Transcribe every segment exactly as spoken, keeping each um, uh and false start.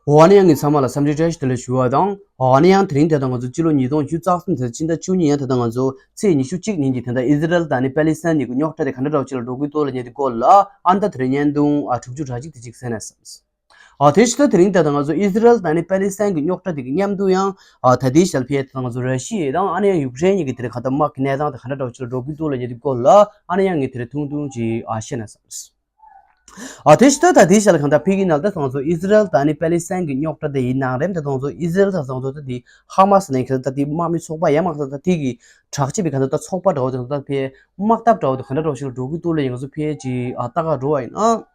འོ་ཨ་ནི་ཡང་ངས་ཚང་མ་ལ་འཚམས་འདྲི་བཀྲ་ཤིས་བདེ་ལེགས་ཞུ་བ་དང་། འོ་ཨ་ནི་ཡང་དེ་རིང་དེ་དང་ང་ཚོ་སྤྱི་ལོ་ཉིས་སྟོང་ཉི་ཤུ་རྩ་གསུམ་དེ་ཕྱི་ཟླ་བཅུ་གཉིས་ཡང་དེ་དང་ང་ཚོ་ཚེས་ཉི་ཤུ་གཅིག་ཉིན་གྱི་དེ་འདྲ་ཨི་ཟི་རལ་དང་ནི་པ་ལི་སི་ཐན་གཉིས་ཀྱི་རྙོག་དྲ་དེ་ག་འདྲ་འདྲ་བོ་ཅིག་ལ་འགྲོ་གི་འདུག་ལབ་མཁན་དེ་སྐོར་ལ་ཨ་ནི་ད་དེ་རིང་བརྙན་ཐུང་ཨ་དྲུག་ཅུ་རེ་གཅིག་དེ་ཅིག་གསན་ན་བསམས། ཨ་དེ་ཕྱི་ད་དེ་རིང་དེ་དང་ང་ཚོ་ཨི་ཟི་རལ་དང་ནི་པ་ལི་སི་ཐན་གྱི་རྙོག་དྲ་དེ་གི་མཉམ་དུ་ཡང་ཨ་ད་ལྟའི་ཆར་ཕེ་དེ་དང་ང་ཚོ་ར་ཤི་ཡ་དང་ཨ་ནི་ཡང་ཡུཀ་རེན་གཉིས་ཀྱི་དེ་རིང་ག་ད་དམག་གི་གནས་སྟངས་དེ་ག་འདྲ་འདྲ་བོ་ཅིག་ལ་འགྲོ་གི་འདུག་ལབ་མཁན་དེ་སྐོར་ལ་ཨ་ནི་ཡང་ངས་དེ་རིང་ཐུང་ཐུང་ཅིག་ཨ་བཤད་ན་བསམས། ཨ་དེ་ཕྱི་ད་ད་དེའི་ཆར་ལ་གང་ལྟར་ཕ་གི་ནང་ལ་ད་ང་ཚོ་ཨི་ཟི་རལ་དང་ནི་པ་ལི་སི་ཐན་གྱི་རྙོག་དྲ་དེ་ཡིན་ནའང་རེད། ད་ང་ཚོ་ཨི་ཟི་རལ་དང་ང་ཚོ་ད་དེ་ཧ་མ་སི་ནས་གང་ལྟར་ད་དེ་དམག་མི་ཚོགས་པ་ཡང་མ་གང་ལྟར་ད་དེ་གི་དྲག་སྤྱོད་པའི་གང་ལྟར་ད་ཚོགས་པ་འདྲ་བོ་དེ་གང་ལྟར་ཕའི་དམག་འཐབ་འདྲ་བོ་དེ་གང་འདྲ་འདྲ་བོ་ཞིག་ལ་འགྲོ་གི་འདུག་ལ་ཡིན་ང་ཚོ་ཕའི་ཅི་ཨ་ལྟ་ག་འགྲོ་བ་ཡིན་ཨ།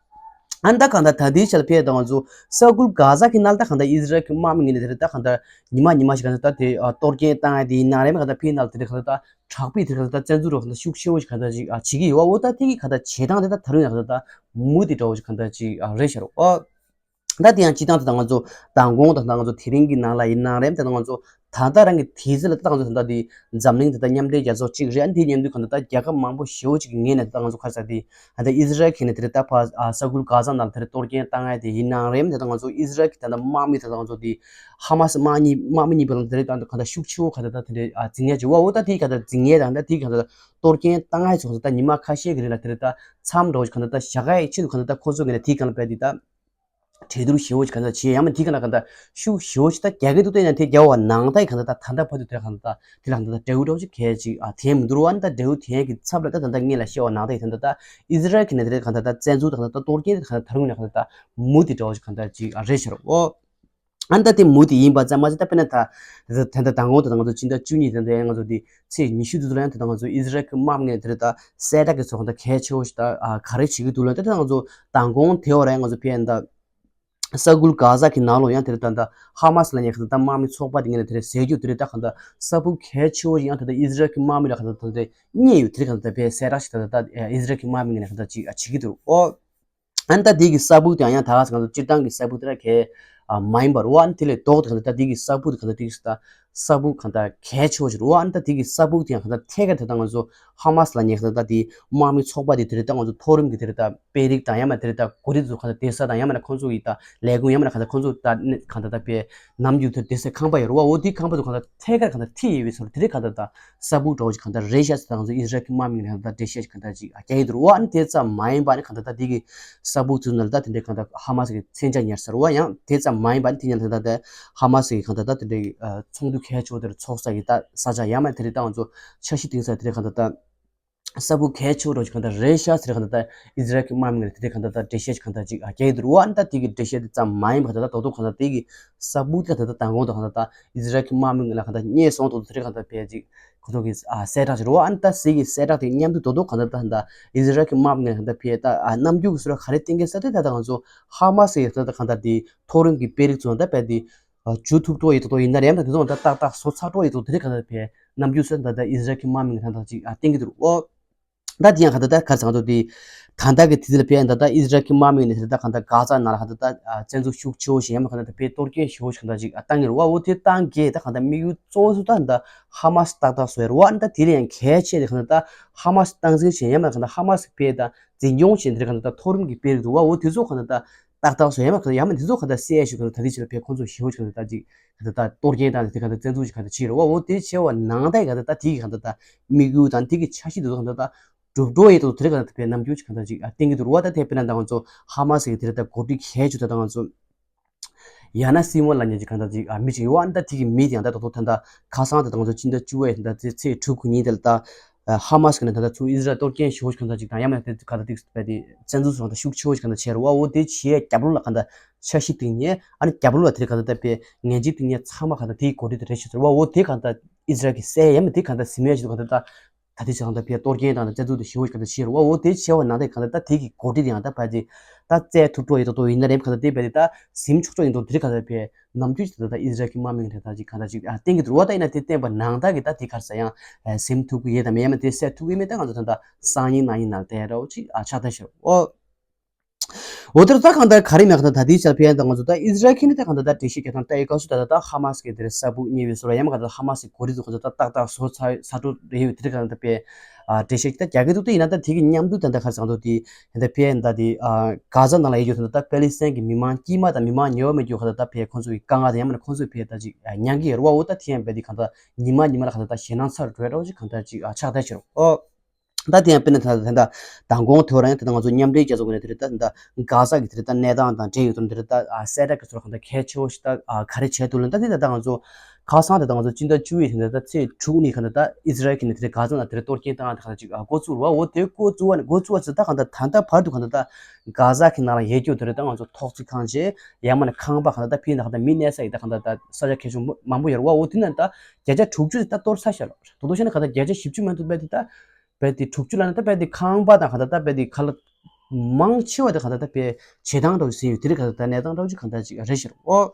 ཨ་ནི་ད་གང་ལྟར་ད་དེའི་ཆར་ཕའི་ད་ང་ཚོ་ས་ཁུལ་གྷ་ཛ་གི་ནང་ལ་ད་གང་ལྟར་ཨི་ཟི་རལ་གྱི་དམག་མི་ངོས་ནས་དེ་རེད་ད་གང་ལྟར་ཉི་མ་ཉི་མ་ཞིག་གང་ལྟར་ད་དེ་ཨ་གཏོར་སྐྱོན་བཏང་ཡ་དེ་ཡིན་ནའང་རེད་མ་གང་ལྟར་ཕའི་ནང་ལ་དེ་རེད་གང་ལྟར་ད། དྲག་པོའི་དེ་ག་ད་བཙན་འཛུལ་རོགས་ག་ད་ཤུགས་ཆེ་བོ་ཞིག་ག་ད་ཅིག་ཨ་བྱེད་ཀྱི་ཡོད་པ། འོ་ད་དེ་གི་ག་ད་བྱེད་སྟངས་དེ་ད་ད་རུང་ཡང་ག་ད་ད་མུ་མཐུད་འདྲ་བོ་ཞིག་ག་ད་ཅིག་ཨ་རེད་ཤག་རོ། ཨོ་ད་དེ་ཡང་སྤྱིར་བཏང་དེ་ད་ང་ཚོ་མདང་དགོང་དང་ད་ང་ཚོ་དེ་རིང་གི་ནང་ལ་ཡིན་ནའང་རེད། དེ་ད་ང་ཚོ་ད་ལྟ་རང་གི་དུས་ཚོད་ལ་ད་ད་ང་ཚོ་ད་ད་དེ་འཛམ་གླིང་དེ་ད་མཉམ་འབྲེལ་རྒྱལ་ཚོགས་གཅིག་རེད། ཨ་ནི་དེའི་མཉམ་དུ་ག་ད་ད་རྒྱལ་ཁབ་མང་པོ་ཞེ་བོ་ཅིག་གི་ངོས་ནས་ད་ད་ང་ཚོ་ག་རེ་ཟེར་དེ་ད་ད་ཨི་ཟི་རལ་གྱི་ནས་དེ་རེད་ད་ཕ་ཨ་ས་ཁུལ་གྷ་ཛ་ནང་དེ་རེད་གཏོར་སྐྱོན་བཏང་ཡ་དེ་ཡིན་ནའང་རེད། དེ་ད་ང་ཚོ་ཨི་ཟི་རལ་གྱི་ད་ད་དམག་མི་ད་ད་ང་ཚོ་དེ། ཧ་མ་སི་དམག་མི་དམག་མི་གཉིས་བར་ལ་དེ་རིང་ད་གང་ལྟར་ཤུགས་ཆེ་བོ་གང་ལྟར་ད་དེ་འདྲའི་ཨ་འཛིང་ཡ་བྱེད་པ། འོ་ད་དེའི་གང་ལྟར་འཛིང་ཡ་དང་ད་དེའི་གང་ལྟར་གཏོར་སྐྱོན་བཏང་ཡ་ཚོ་གང་ལྟར་ད་ཉི་མ་ཁ་ཤས་ཀྱི་རིང་ལ་དེ་རིང་ད་མཚམས་འདྲ་བོ་ཞིག་གང་ལྟར་ད་བཞག་ཡ་ཡི་ཆེད་དུ་གང་ལྟར་ད་ཁོ་ཚོ་གི་ནས་དེའི་གང་ལ་བས་དེ་ད་གྲོས་བསྡུར་ཞེ་བོ་ཞིག་གང་ལྟར་བྱས་ཡང་མ་དེའི་གང་ལ་གང་ལྟར་ཤུགས་ཞེ་བོ་ཞིག་ད་རྒྱག་གི་འདུག་ད་ཡིན་ན་དེ་རྒྱག་པ་ནང་ད་ཡི་གང་ལྟར་ད་ད་ལྟ་བར་དུ་དེ་གང་ལྟར་ད་དེ་ལ་གང་ལྟར་ད་འབྲས་བུ་འདྲ་བོ་ཞིག་གལ་ཅིག་ཨ་དེ་མི་འདུག་རུང་ཨ་ནི་ད་འབྲས་བུ་དེ་གི་ཚབ་ལ་ད་ད་ལྟ་སྔས་ལ་བཤད་པ་ནང་ད་ཡི་གང་ལྟར་ད་ཨི་ཟི་རལ་གི་ནས་དེ་གང་ལྟར་ད་བཙན་འཛུལ་ད་གང་ལྟར་ད་གཏོར་སྐྱོན་དེ་གང་ལྟར་ད་རུང་ནས་གང་ལྟར་ད་མུ་མཐུད་འདྲ་བོ་ཞིག་གང་ལྟར་ཅིག་ཨ་རེད་ཤག་རོ། ཨོ། ཨ་ནི་ད་དེ་མུ་མཐུད་ཡིན་པ་ཙམ་མ་ཟད་ད་དཔེར་ན་ད་ད་ད་མདང་དགོང་དེ་ད་ང་ཚོ་སྤྱི་ཟླ་བཅུ་གཉིས་དེ་ད་ཡང་ང་ཚོ་དེ་ཚེས་ཉི་ཤུ་དེ་ཚོ་ལ་ཡང་ད་ད་ང་ཚོ་ཨི་ཟི་རལ་གྱི་དམག་མི་ངོས་ནས་དེ་རེད་ད་གསལ་བསྒྲགས་ཀྱི་ཚོགས་ད་གལ་ཆེ་བོ་ཞིག་ད་ཨ་ག་རེ་བྱེད་ཀྱི་འདུག་ལབ་ད་ད་ང་ཚོ་མདང་དགོང་དེ་བར་ཡང་ང་ཚོ་ཕན་ད་ས་ཁུལ་གྷ་ཛ་གི་ནང་ལོགས་ཡང་དེ་རེད་ད་ད་ཧ་མ་སི་ལབ་མཁན་ག་ད་ད་དམག་མི་ཚོགས་པ་དེ་ངོས་ནས་དེ་རེད་ཟེར་རྒྱུ་དེ་རེད་ད་ག་ད་ས་ཕུག་གལ་ཆེ་བོ་ཞིག་ཡང་དེ་ད་ཨི་ཟི་རལ་གྱི་དམག་མི་ལ་ག་ད་ད་དེ་རྙེད་ཡོད། དེ་རེད་ག་ད་ད་ཕན་གསལ་བསྒྲགས་ཞིག་ད་ད་ད་ཨི་ཟི་རལ་གྱི་དམག་མི་ངོས་ནས་ག་ད་ཅིག་ཨ་བྱེད་ཀྱི་འདུག་ཨོ། ཨ་ནི་ད་དེ་གི་ས་ཕུག་དེ་ཡང་ད་ག་ས་ག་ཚོ་སྤྱིར་བཏང་གི་ས་ཕུག་དེ་ར་གས་ཨ་མ་ཡིན་པར་འོ་ཨ་ནི་དེ་ལས་ལྡོག་སྟེ་ག་ད་ད་དེ་གི་ས་ཕུག་དེ་ག་ད་དེ་གི་ས་ས་ཕུག་ག་ད་གལ་ཆེ་བོ་ཞིག་རེད། འོ་ཨ་ནི་ད་དེ་གི་ས་ཕུག་དེ་ཡང་ག་ད་ཐད་ཀར་དེ་ད་ང་ཚོ་ཧ་མ་སི་ལབ་མཁན་ག་ད་ད་དེ་དམག་མི་ཚོགས་པ་དེ་དེ་རེད་ད་ང་ཚོ་མཐོ་རིམ་གྱི་དེ་རེད་ད་དཔོན་རིགས་དང་ཡང་མ་དེ་རེད་ད་འགོ་ཁྲིད་ཚོ་ག་ད་སྡོད་ས་དང་ཡང་མ་ན་ཁོང་ཚོ་གི་ད་ལས་ཁུངས་ཡང་མ་ན་ག་ད་ཁོང་ཚོ་ད་ག་ད་ད་པའི་ནམ་རྒྱུན་དེ་སྡོད་སའི་ཁང་པ་ཡོད་རེད་བ། འོ་དེ་ཁང་པ་དེ་ག་ད་ཐད་ཀར་ག་ད་ཐིག་ཡོད་པའི་ཚོར་དེ་རེད་ག་ད་ད། ས་ཕུག་འདྲ་བོ་ཞིག་གང་ལྟར་རེད་ཤག་ཟེར་ད་ང་ཚོ་ཨི་ཟི་རལ་གྱི་དམག་མི་ངོས་ནས་གང་ལྟར་འགྲེལ་བཤད་ཞིག་གང་ལྟར་ཅིག་རྒྱག་གི་འདུག་འོ་ཨ་ནི་དེ་ཙམ་མ་ཡིན་པ་ནི་གང་ལྟར་ད་དེ་གི་ས་ཕུག་ཚོའི་ནང་ལ་ད་དེ་འདྲའི་གང་ལྟར་ཧ་མ་སི་གི་མཚོན་ཆ་ཉར་ས་རེད་བ། ཡང་དེ་ཙམ་མ་ཡིན་པ་ནི་དེ་ཉར་ལ་ད་ལྟ་ཧ་མ་སི་གི་གང་ལྟར་ད་དེ་འདྲའི་ཚོགས་འདུ་གལ་ཆེ་བོ་དེར་ཚོགས་ས་གི་ད་ས་ཆ་ཡང་མ་དེ་འདྲའི་ད་ང་ཚོ་འཆར་གཞི་བཏིང་ས་དེ་འདྲའི་གང་ལྟར་ད། ས་ཕུག་གལ་ཆེ་བོ་འདྲ་བོ་ཞིག་གང་ལྟར་རེད་ཤག་ཟེར་གང་ལྟར་ད་ཨི་ཟི་རལ་གྱི་དམག་མི་ངོས་ནས་དེ་འདྲའི་གང་ལྟར་ད་འགྲེལ་བཤད་ཞིག་གང་ལྟར་ཅིག་རྒྱག་གི་འདུག་འོ་ཨ་ནི་ད་དེ་གི་འགྲེལ་བཤད་དེ་ཙམ་མ་ཡིན་པ་གང་ལྟར་ད་རྡོག་རྡོག་གང་ལྟར་དེ་གི་ས་ཕུག་དེ་གང་ལྟར་ད་མདང་དགོང་དང་གང་ལྟར་ད་ཨི་ཟི་རལ་གྱི་དམག་མི་ངོས་ལ་གང་ལྟར་རྙེད་སོང་། རྡོག་རྡོག་དེ་འདྲའི་གང་ལྟར་ཕལ་ཅིག་ཁོ་ཚོ་གི་ཨ་གསལ་བསྒྲགས་ཞིག་རེད་བ། ཨ་ནི་ད་ཟེར་གི་གསལ་བསྒྲགས་དེ་མཉམ་དུ་རྡོག་རྡོག་གང་ལྟར་ད་གང་ལྟར་ཨི་ཟི་རལ་གྱི་དམག་མི་ངོས་ལ་གང་ལྟར་ཕལ་ད་ཨ་རྣམ་འགྱུར་གྱི་བཟོ་འདྲ་ག་རེ་བསྟན་གི་ཟེར་དུས་ད་ད་ང་ཚོ་ཧ་མ་སི་གི་ད་ད་གང་ལྟར་དེ་མཐོ་རིམ་གྱི་དཔོན་རིགས་ཚོ་ད་ཕལ་དེ། ཨ་འཇུ་ཐུབ་འགྲོ་ཡི་ཏོག་ཏོ་ཡིན་ན་རེད་ཡང་ད་དེ་ཚོ་ད་ཏག་ཏག་བཟོ་ཚར་འགྲོ་ཡི་ཏོག་ཏོ་དེ་རིང་གང་ལྟར་ཕའི་རྣམ་འགྱུར་སོགས་ད་ལྟ་ཨི་ཟི་རལ་གྱི་དམག་མི་ངོས་ནས་ད་ཅིག་ཨ་བསྟན་གྱི་འདུག་ཨོ། ད་དེ་ཡང་གང་ལྟར་ད་ག་ཚང་ཏོ་དེ་ད་ལྟ་གི་དུས་ཚོད་ལ་ཕའི་ད་ལྟ་ཨི་ཟི་རལ་གྱི་དམག་མི་ངོས་ནས་ད་ལྟ་གང་ལྟར་གྷ་ཛ་ནང་ལ་གང་ལྟར་ད་བཙན་འཛུལ་ཤུགས་ཆེ་བོ་ཞིག་ཡང་མ་གང་ལྟར་ཕའི་གཏོར་སྐྱོན་ཞེ་བོ་ཞིག་གང་ལྟར་ཅིག་ཨ་བཏང་གི་རེད་བ། འོ་དེ་བཏང་གི་ད་གང་ལྟར་དམིགས་ཡུལ་གཙོ་བོ་སུ་ད་ད་ཧ་མ་སི་ཏག་ཏག་བཟོ་ཡ་རེད་བ། ཨ་ནི་ད་དེ་ལ་ཡང་གལ་ཆེ་དེ་གང་ལྟར་ད་ཧ་མ་སི་སྟངས་འཛིན་བྱེད་ཡང་མ་གང་ལྟར་ཧ་མ་སི་ཕའི་ད་འཛིན་སྐྱོང་བྱེད་འདིར་གང་ལྟར་ད་མཐོ་རིམ་གྱི་དཔོན་རིགས་འདུག་བ། འོ་དེ་ཚོ་གང་ལྟར་ད། ཏག་ཏག་བཟོ་ཡ་མ་ག་ཡ་མ་དེ་ཚོ་ག་ད་སེ་ཡ་ཞུ་ག་ད་ད་དེ་ཕྱིར་ཕེ་ཁོང་ཚོ་ཞི་བོ་ཞིག་ག་ད་ཅིག་ག་ད་ད་གཏོར་སྐྱོན་དང་དེ་ག་ད་བཙན་འཛུལ་ཞིག་ག་ད་བྱེད་རོ་བ། འོ་དེ་བྱས་བ་ནང་ད་ག་ད་ད་དེ་གི་ག་ད་ད་དམིགས་ཡུལ་དང་དེ་གི་འཆར་གཞི་དེ་ཚོ་ག་ད་ད་གྲུབ་འགྲོ་ཡི་དོ་དེ་ག་ད་ད་ཕེ་རྣམ་འགྱུར་ཞིག་ག་ད་ཅིག་ཨ་བསྟན་གི་འདུག་རོ་བ། ད་དེ་ཕེ་ན་ད་ང་ཚོ་ཧ་མ་སི་གི་དེ་ར་ད་འགོ་ཁྲིད་གལ་ཆེ་ད་ད་ང་ཚོ་ཡ་ན་སི་མོ་ལ་ཉེ་ཅིག་ག་ད་ཅིག་ཨ་མི་ཅིག་ཡོད་བ། ད་དེ་གི་མི་དེ་ཡང་ད་ད་དོ་ད་ད་ཁ་སང་ད་ད་ང་ཚོ་ཅི་ད་བཅུ་བའི་ད་ཚེ་ཚེ་དྲུག་གི་ཉིན་དེ་ལ་ད། ཧ་མ་སི་གི་ནས་ད་ལྟ་ཚུར་ཨི་ཟི་རལ་གཏོར་སྐྱོན་ཞེ་པོ་ཞིག་གང་ལྟར་ཅིག་དང་ཡང་མིན་ན་དེ་གང་ལྟར་ཏིག་ཙམ་དེ་བཙན་འཛུལ་སོང་ད་ཤུགས་ཆེ་བོ་ཞིག་གང་ལྟར་བྱས་རེད་བ། འོ་དེ་བྱས་རྒྱབ་ལོགས་ལ་གང་ལྟར་འཆར་གཞི་བཏིང་ནས་ཨ་ནི་རྒྱབ་ལོགས་ལ་དེ་གང་ལྟར་ད་པའི་ངན་ཇུས་བཏིང་ནས་ཚང་མ་གང་ལྟར་དེའི་འགོ་ཁྲིད་དེ་རེད་ཤག་ཟེར་བ། འོ་དེ་གང་ལྟར་ཨི་ཟི་རལ་གྱིས་གསལ་ཡང་མིན་དེ་གང་ལྟར་ཟིན་མེད་ཞིག་གང་ལྟར་ད་ད་དེ་ཚོ་གང་ལྟར་པའི་གཏོར་སྐྱོན་དང་བཙན་འཛུལ་དེ་ཞེ་པོ་ཞིག་གང་ལྟར་བྱས་རེད་བ། འོ་དེ་བྱས་པ་ནང་དེ་གང་ལྟར་ད་དེ་གི་འགོ་ཁྲིད་དེ་ཡང་ད་ཕལ་ཆེར་ད་བཙལ་ཐུབ་འགྲོ་ཡི་ཏོག་ཏོ་ཡིན་ན་རེད། གང་ལྟར་དེ་བས་དེ་ད་ཟིན་ཆོག་ཆོག་ཡིན་འགྲོ་དེ་གང་ལྟར་པའི་ནམ་རྒྱུན་ཞིག་ད་ལྟ་ཨི་ཟི་རལ་གྱི་དམག་མི་ངོས་ནས་ད་ཅིག་གང་ལྟར་ཅིག་ཨ་བསྟན་གྱི་འདུག་བ། ད་ཡིན་ན་དེ་བསྟན་པ་ནང་ལྟར་གྱི་ད་དེ་ག་རེ་ཟེར་ཡང་ཟིན་ཐུབ་ཀྱི་ཡོད་དམ་ཡང་མིན་དེ་སེལ་ཐུབ་ཀྱི་མེད། ད་ང་ཚོ་ད་ལྟ་སང་ཉིན་གནངས་ཉིན་ནང་བསྡད་རོགས་ཅིག་ཨ་ཕྱག་བསྟར་ཞུ་རོགས། ཨོ། འོ་དེར་ད་གང་ལྟར་ག་རེ་མེད་གང་ལྟར་ད་ལྟའི་ཆར་ཕན་དང་ང་ཚོ་ད་ཨིས་ར་ཨེལ་གྱིས་ནི་ད་གང་ལྟར་ད་འགྲེལ་བཤད་རྒྱག་སྟངས་ལྟ་ཡི་སྐབས་སུ་ད་ད་ད་ཧ་མ་སི་གི་དེར་ས་སྦུག་རྙེད་པའི་བཟོ་འདྲ་ཡང་མ་གང་ལྟར་ཧ་མ་སི་གི་གོ་རིམ་ཚོ་ང་ཚོ་ད་ཏག་ཏག་བཟོ་ཚར་ཚར་འགྲོ་རེད་དེ་གང་ལྟར་ཕན་ཨ་འགྲེལ་བཤད་ད་རྒྱག་གི་འདུག་དེ་ཡིན་ན་ད་དེ་གི་མཉམ་དུ་ད་ད་ག་རེ་ཟེར་འདུག་དེ་ད་ད་ཕན་ད་དེ་ཨ་གྷ་ཛ་ནང་ལ་ཡོད་རྒྱུ་ད་ད་པེ་ལི་སི་ཐན་གྱི་མི་མང་དཀྱུས་མ་དང་མི་མང་ཉེ་བ་མེད་རྒྱུ་གང་ལྟར་ད་ཕན་ཁོང་ཚོ་གི་དཀའ་ངལ་དང་ཡང་མིན་ན་ཁོང་ཚོས་ཕན་ད་ཅིག་ཨ་མྱང་གི་ཡོད་རེད་བ། འོ་ད་དེ་ཡང་ཕན་དེ་གང་ལྟར་ཉི་མ་ཉི་མ་ལ་གང་ལྟར་ད་ཞེད་སྣང་ཚ་རུ་འགྲོ་ཡ་འདྲ་བོ་ཅིག་གང་ལྟར་ཅིག་ཨ་ཆགས་བསྡད་ཤག་རོ། ཨོ། ད་དེ་ཡང་དཔེར་ན་ད་ད་ད་མདང་དགོང་དེ་རིང་ད་ད་ང་ཚོ་མཉམ་འབྲེལ་རྒྱལ་ཚོགས་ཀྱི་ནས་དེ་རིང་ད་ད་གྷ་ཟ་གི་དེ་རིང་ད་གནས་སྟངས་དང་འབྲེལ་ཡོད་དུ་དེ་རིང་ད་ཨ་གསལ་བསྒྲགས་ཀྱི་ཚོར་གང་ལྟར་གལ་ཆེ་བོ་ཞིག་ད་ཨ་ག་རེ་བྱས་འདུག་ལབ་ན་ད་དེ་ད་ད་ང་ཚོ་ཁ་སང་དེ་ད་ང་ཚོ་སྤྱི་ཟླ་བཅུ་པའི་དེ་ད་ད་ཚེས་དྲུག་ཉིན་གང་ལྟར་ད་ཨིས་ར་ཨེལ་གྱི་ནས་དེ་རིང་གྷ་ཟ་ནང་དེ་རིང་གཏོར་སྐྱོན་བཏང་ཡ་དེ་གང་ལྟར་ཅིག་ཨ་འགོ་བཙུགས་རེད་བ། འོ་དེ་འགོ་བཙུགས་པ་ནས་འགོ་བཙུགས་པ་ཚོ་ད་གང་ལྟར་ད་ལྟ་བར་དུ་གང་ལྟར་ད་གྷ་ཟ་གི་ནང་ལ་ཡོད་རྒྱུ་དེ་རིང་ད་ང་ཚོ་ཐོག་བརྩེགས་ཁང་བྱས་ཡང་མིན་ན་ཁང་པ་གང་ལྟར་ད་ཕྱིན་ད་གང་ལྟར་མི་གནས་ས་ཡི་ད་གང་ལྟར་ད་ས་ཆ་གལ་ཆེན་པོ་མང་པོ་ཡོད་རེད་བ། འོ་དེ་ནས་ད་བརྒྱ་ཆ་དྲུག་ཅུ་དེ་ད་གཏོར་ཚར་ཤག་ལ། ད་དུང་བཤད་ན་གང་ལྟར་བརྒྱ་ཆ་བཞི་བཅུ་མ་གཏོགས་རྦད་དེ་ད་རྦད་དེ་དྲུག་ཅུ་ལབ་ན་ད་རྦད་དེ་ཁང་པ་དང་གང་ལྟར་ད་རྦད་དེ་ག་ལ་མང་ཆེ་བ་དེ་གང་ལྟར་ད་རྦད་བྱེ་ཐང་འདྲ་བོ་ཟིན་ཡོད་དེ་རིང་གང་ལྟར་ད་གནས་སྟངས་འདྲ་བོ་ཅིག་གང་ལྟར་ཅིག་རེད་ཤག་རོ།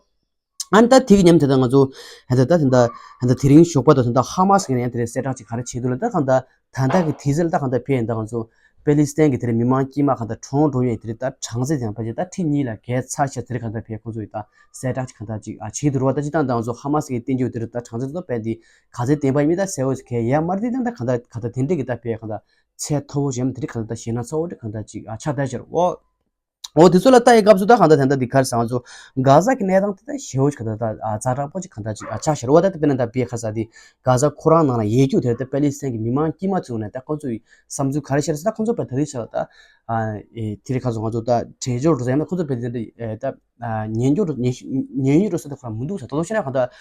ཨ་ནི་ད་དེ་གི་མཉམ་དེ་ད་ང་ཚོ་ཧན་ད་ད་དེ་འདྲ་ཧན་ད་དེ་རིང་ཞོགས་པ་དང་དེ་འདྲ་ཧ་མ་སི་གི་ནས་ཡང་དེ་རིང་གསལ་བསྒྲགས་ཅིག་ག་རེ་བྱས་འདུག་ལབ་ན་ད་གང་ལྟར་ད་ལྟ་གི་དུས་ཚོད་ལ་ད་གང་ལྟར་ཕན་ཡིན་ད་ང་ཚོ་པེ་ལི་སི་ཐན་གྱི་དེ་རིང་མི་མང་དཀྱུས་མ་གང་ལྟར་གྲོངས་འགྲོ་ཡས་དེ་རིང་ད་གྲངས་ཚད་ཀྱང་ཕལ་ཆེར་ད་ཁྲི་གཉིས་ལ་བརྒལ་ཚར་ཤག་དེ་རིང་གང་ལྟར་ཕན་ཁོང་ཚོ་ཡིས་ད་གསལ་བསྒྲགས་ཅིག་གང་ལྟར་ཅིག་ཨ་བྱས་འདུག་རེད་བ། ད་སྤྱིར་བཏང་ད་ང་ཚོ་ཧ་མ་སི་གི་བསྟན་རྒྱུ་དེ་རིང་ད་གྲངས་ཚད་ད་ཕན་དེ་ག་ཚད་བདེན་པ་ཡིན་མིན་ད་གསལ་བོ་ཞིག་གལ་ཡོད་མ་རེད། དེ་ད་གང་ལྟར་གང་ལྟར་དེ་འདྲས་ཀྱི་ད་ཕན་གང་ལྟར་ཚད་མཐོ་བོ་ཞིག་ཡིན་དེ་རིང་གང་ལྟར་ད་ཞེད་སྣང་ཚ་བོ་དེ་གང་ལྟར་ཅིག་ཨ་ཆགས་བསྡད་ཤག་རོ། འོ་དེ་ཚོ་ལ་ལྟ་ཡི་སྐབས་སུ་ད་གང་ལྟར་དེ་འདྲ་འདི་གར་སང་ཚོ་གྷ་ཟ་གི་གནས་སྟངས་དེ་ད་ཞེ་བོ་ཞིག་ག་ད་ད་ཨ་ཛ་དྲག་པོ་ཅིག་གང་ལྟར་ཅིག་ཨ་ཆགས་ཤར་བ། ད་དེ་དཔེར་ན་ད་པའི་ཁ་ས་དེ་གྷ་ཟ་ཁོ་རང་ནང་ལ་ཡོད་རྒྱུ་དེ་ད་པེ་ལི་སི་ཐན་གྱི་མི་མང་དཀྱུས་མ་ཚོ་ནས་ད་ཁོ་ཚོ་ཡི་བསམ་ཚུལ་ག་རེ་ཤར་ས་ད་ཁོ་ཚོ་པའི་ད་རེས་ཆ་ལ་ད་ཨ་ཨེ་དེ་རེད་ཁ་ཚོ་ང་ཚོ་ད་བྲེལ་འབྱོར་འགྲོ་ས་ཡང་ན་ཁོ་ཚོ་པའི་དེ་འདྲ་ཨེ་ད་ཨ་ཉེན་སྐྱོར་ཉེན་ཉེན་གཡོལ་འགྲོ་ས་ད་ཁོ་རང་མི་འདུག་ས། ད་དོ་ཤེས་ན་གང་ལྟར།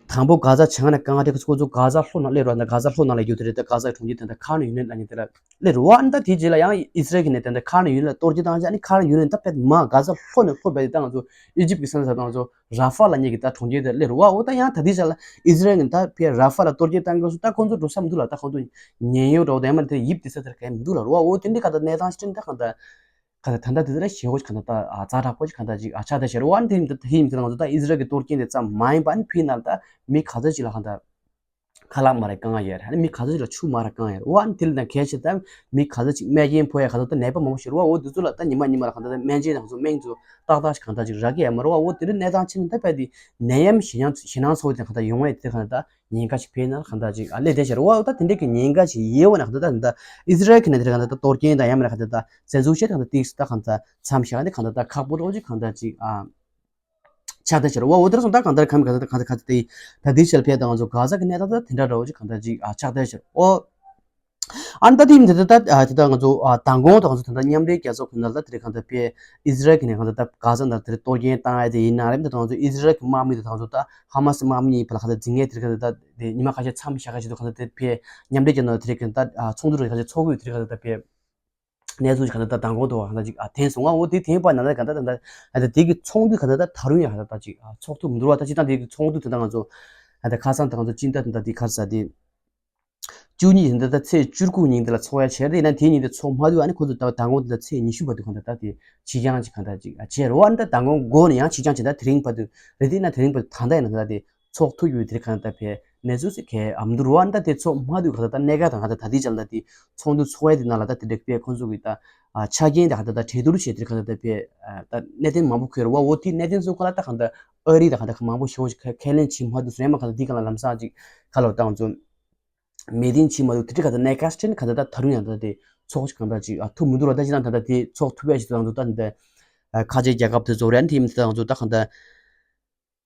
དང་པོ་གྷ་ཟ་བྱང་ནས་རྐང་རེད་ཁོ་ཚོ་གྷ་ཟ་ལྷོ་ནང་སླེབས་རོགས་ན་གྷ་ཟ་ལྷོ་ནང་ལ་ཡོད་དེ་རེད། ད་གྷ་ཟ་གྲོང་ཁྱེར་དེ་འདྲ་ཁ་ནས་ཡུན་ནན་ལ་ཉིན་དེ་ལ་སླེབས་རོགས། ཨ་ནི་ད་དེའི་རྗེས་ལ་ཡང་ཨི་སི་རལ་གྱི་ནས་དེ་འདྲ་ཁ་ནས་ཡུན་ལ་གཏོར་སྐྱོན་བཏང་བྱས་ཨ་ནི་ཁ་ནས་ཡུན་ནན་ད་ཕེད་མ་གྷ་ཟ་ལྷོ་ནས་ལྷོ་བས་ད་ང་ཚོ་ཨི་ཇིབ་ཀྱི་ས་ས་ད་ང་ཚོ་ར་ཧྥ་ལ་ཉེ་གི་ད་གྲོང་ཁྱེར་དེ་སླེབས་རོགས། ཨ་འོ་ད་ཡང་ད་དེའི་རྗེས་ལ་ཨི་སི་རལ་གྱི་ད་ཕེད་ར་ཧྥ་ལ་གཏོར་སྐྱོན་བཏང་སྐབས་སུ་ད་ཁོང་ཚོ་འགྲོ་ས་མི་འདུག་ལ། ད་ཁོང་ཚོ་ཉེན་གཡོལ་འགྲོ་དེ་མ་དེ་ཡིབ་དེ་ས་དེར་གས་མི་འདུག་ལ་རོགས། ཨ་འོ་དེ་འདྲའི་ག་ད་གནས་སྟངས་ཤིག་ད་ག་ད། ག་ད་ད་ལྟ་དེ་ལ་ཞེ་བོ་ག་ད་ད་ཨ་ཛ་དྲག་པོ་ཞིག་ག་ད་ཅིག་ཨ་ཆགས་བསྡད་ཤག་རོ། ཨ་ནི་དེ་ཡིན་དེ་ཡིན་དེ་ང་ཚོ་ད་ཨི་སི་རལ་གྱི་གཏོར་སྐྱོན་དེ་ཙམ་མ་ཡིན་པ་ཨ་ནི་ཕི་ནང་ད་མི་ག་ཚོད་ཅིག་ལ་ག་ད་ཁ་ལག་མ་རག་དཀའ་ངལ་ཡོད་རེད། ཨ་ནི་མི་ག་ཚོད་ཅིག་ལ་ཆུ་མ་རག་དཀའ་ངལ་ཡོད་རེད། ཨ་ནི་དེ་ལ་ད་གལ་ཆེ་ད་མི་ག་ཚོད་ཅིག་རྨས་སྐྱོན་ཕོག་ཡ་ག་ད་ད་ནད་པ་མང་པོ་ཞིག་རེད་བ། འོ་དེ་ཚོ་ལ་ད་ཉི་མ་ཉི་མ་ལ་ག་ད་ད་སྨན་བཅོས་དང་ཚོ་སྨན་ཚོ་ཏག་ཏག་ཞིག་ག་ད་ཅིག་རག་གི་ཡོད་མ་རེད་བ། འོ་དེ་འདྲ་གནས་སྟངས་ཆེ་ན་ད་རྦད་དེ་ནད་ཡམས་ཞེད་སྣང་ཞེད་སྣང་ཚ་བོ་དེ་ག་ད་ཡོང་བ་ཡ་དེ་ག་ད། ཉེན་ཁ་ཞིག་འཕེལ་ན་གང་ལྟར་ཅིག་ཨ་སླེབས་བསྡད་ཤག་རོ། ཨ་ད་དེ་འདྲ་གི་ཉེན་ཁ་ཞིག་ཡོད་པ་ན་གང་ལྟར་ད་ཨི་སི་རལ་གྱི་ནས་དེ་གང་ལྟར་ད་གཏོར་སྐྱོན་དང་ཡང་མིན་ན་གང་ལྟར་ད་བཙན་འཛུལ་བྱས་ད་གང་ལྟར་ཏིག་ད་གང་ལྟར་མཚམས་བཞག་ནས་གང་ལྟར་ད་ཁག་པོ་འདྲ་བོ་ཅིག་གང་ལྟར་ཅིག་ཨ་ཆགས་བསྡད་ཤག་རོ། ཨ་འོ་དེར་སོང་ད་གང་ལྟར་གང་གང་ལྟར་གང་ལྟར་གང་ལྟར་དེ་ད་དེ་ཞལ་ཕེ་ད་ང་ཚོ་གྷ་ཟ་གི་གནས་སྟངས་ད་དེ་འདྲ་འདྲ་བོ་ཅིག་གང་ལྟར་ཅིག་ཨ་ཆགས་བསྡད་ཤག་རོ། ཨ་ནི་ད་དེ་ཡིན་དེ་ད་ད་ད་ང་ཚོ་ཨ་མདང་དགོང་དང་ང་ཚོ་ད་ལྟ་མཉམ་འབྲེལ་རྒྱལ་ཚོགས་ཀྱི་ནང་ལ་དེ་རིང་གང་ལྟར་ཕེ་ཨི་སི་རལ་གྱི་ནས་གང་ལྟར་ད་གྷ་ཟ་ནང་དེ་རིང་གཏོར་སྐྱོན་བཏང་ཡ་དེ་ཡིན་ན་རེད། ད་ང་ཚོ་ཨི་སི་རལ་གྱི་དམག་མི་དང་ང་ཚོ་ད་ཧ་མ་སི་དམག་མི་གཉིས་བར་ལ་གང་ལྟར་འཛིང་ངེས་དེ་རིང་གང་ལྟར་ད་དེ་ཉི་མ་ཁ་ཤས་མཚམས་བཞག་ཁ་ཤས་དུ་གང་ལྟར་དེ་ཕེ་མཉམ་འབྲེལ་རྒྱལ་ཚོགས་ནང་དེ་རིང་གང་ལྟར་ཨ་ཚོགས་འདུ་རེ་གང་ལྟར་ཚོགས་དགོས་དེ་རིང་གང་ལྟར་ད་ཕེ་གནས་ཚུལ་གང་ལྟར་ད་མདང་དགོང་དུ་གང་ལྟར་ཅིག་ཨ་ཐོན་སོང་ང་། འོ་དེ་ཐོན་པ་ན་ད་གང་ལྟར་ད་ལྟ་ཨ་ད་དེ་གི་ཚོགས་འདུ་གང་ལྟར་ད་ད་རུང་ཡང་གང་ལྟར་ད་ཅིག་ཨ་ཚོགས་ཐུབ་མི་འདུག་བ། ད་ཅི་ད་དེ་གི་ཚོགས་འདུ་དེ་ད་ང་ཚོ་ཨ་ད་ཁ་སང་ད་ང་ཚོ་སྤྱི་ཟླ་དེ་ད་དེ་ག་རེ་ཟེར་དེ། བཅུ་གཉིས་ཡིན་ད་ལྟ་ཚེས་བཅུ་དགུ་ཉིན་དེ་ལ་ཚོགས་ཡ་བྱས་རེད། ཡིན་ན་དེའི་ཉིན་དེ་ཚོགས་མ་ཐུབ། ཨ་ནི་ཁོ་ཚོ་ད་ད་གོང་དེ་ལ་ཚེས་ཉི་ཤུ་བར་དུ་གང་ལྟར་ད་དེ་ཕྱི་འགྱངས་ཅིག་གང་ལྟར་ཅིག་ཨ་བྱས་རེད་བ། ཨ་ནི་ད་ད་གོང་འགོ་ནས་ཡང་ཕྱི་འགྱངས་བྱས་ད་དེ་རིང་བར་དུ་རེད། དེ་ཡིན་ན་དེ་རིང་བར་དུ་ད་ལྟ་ཡིན་ན་ད་དེ་ཚོགས་ཐུབ་ཡོད་དེ་གང་ལྟར་ཕེ་གནས་ཚུལ་ཟེར་གལ་ཨ་མི་འདུག་རེད་བ། ཨ་ནི་ད་དེ་ཚོགས་མ་ཐུབ་གང་ལྟར་ད་གནད་འགག་དང་གང་ལྟར་ད་དེ་ཅང་ད་དེ་ཚོགས་འདུ་ཚོགས་ཡ་དེ་ནང་ལ་ད་དེ་འདྲ་ཕེ་ཁོ་ཚོ་གི་ད་ཨ་ཆ་རྐྱེན་དང་གང་ལྟར་ད་གྲོས་བསྡུར་བྱས་དེ་གང་ལྟར་ད་ཕེ་ཨ་ད་གནད་དོན་མང་པོ་འཁོད་རེད་བ། འོ་དེ་གནད་དོན་ཚོ་གང་ལ་ད་གང་ལྟར་ཨ་རི་དང་གང་ལྟར་མང་པོ་ཞེ་པོ་ཞིག་ཁས་ལེན་བྱེད་མ་ཐུབ་ཟེར་ཡ་མ་གང་ལྟར་དེ་གང་ལ་ལམ་སང་ཅིག་ག་ལ་བཏང་ཚོ། མོས་མཐུན་བྱེད་མ་ཐུབ་དེ་འདྲ་ག་ད་གནད་འགག་ཅན་ག་ད་ད་ད་རུང་ཡང་ད་དེ་ཚོགས་གང་ད་ཅིག་ཨ་ཐུབ་མི་འདུག་ར། ད་ཅི་ད་ད་ད་དེ་ཚོགས་ཐུབ་ཡ་ཞིག་ད་ད་ད་ད་ཁ་ཆེ་རྒྱལ་ཁབ་དེ་ཚོ་རེད། ཨ་ནི་དེ་མི་ད་ད་ད་གང་ད་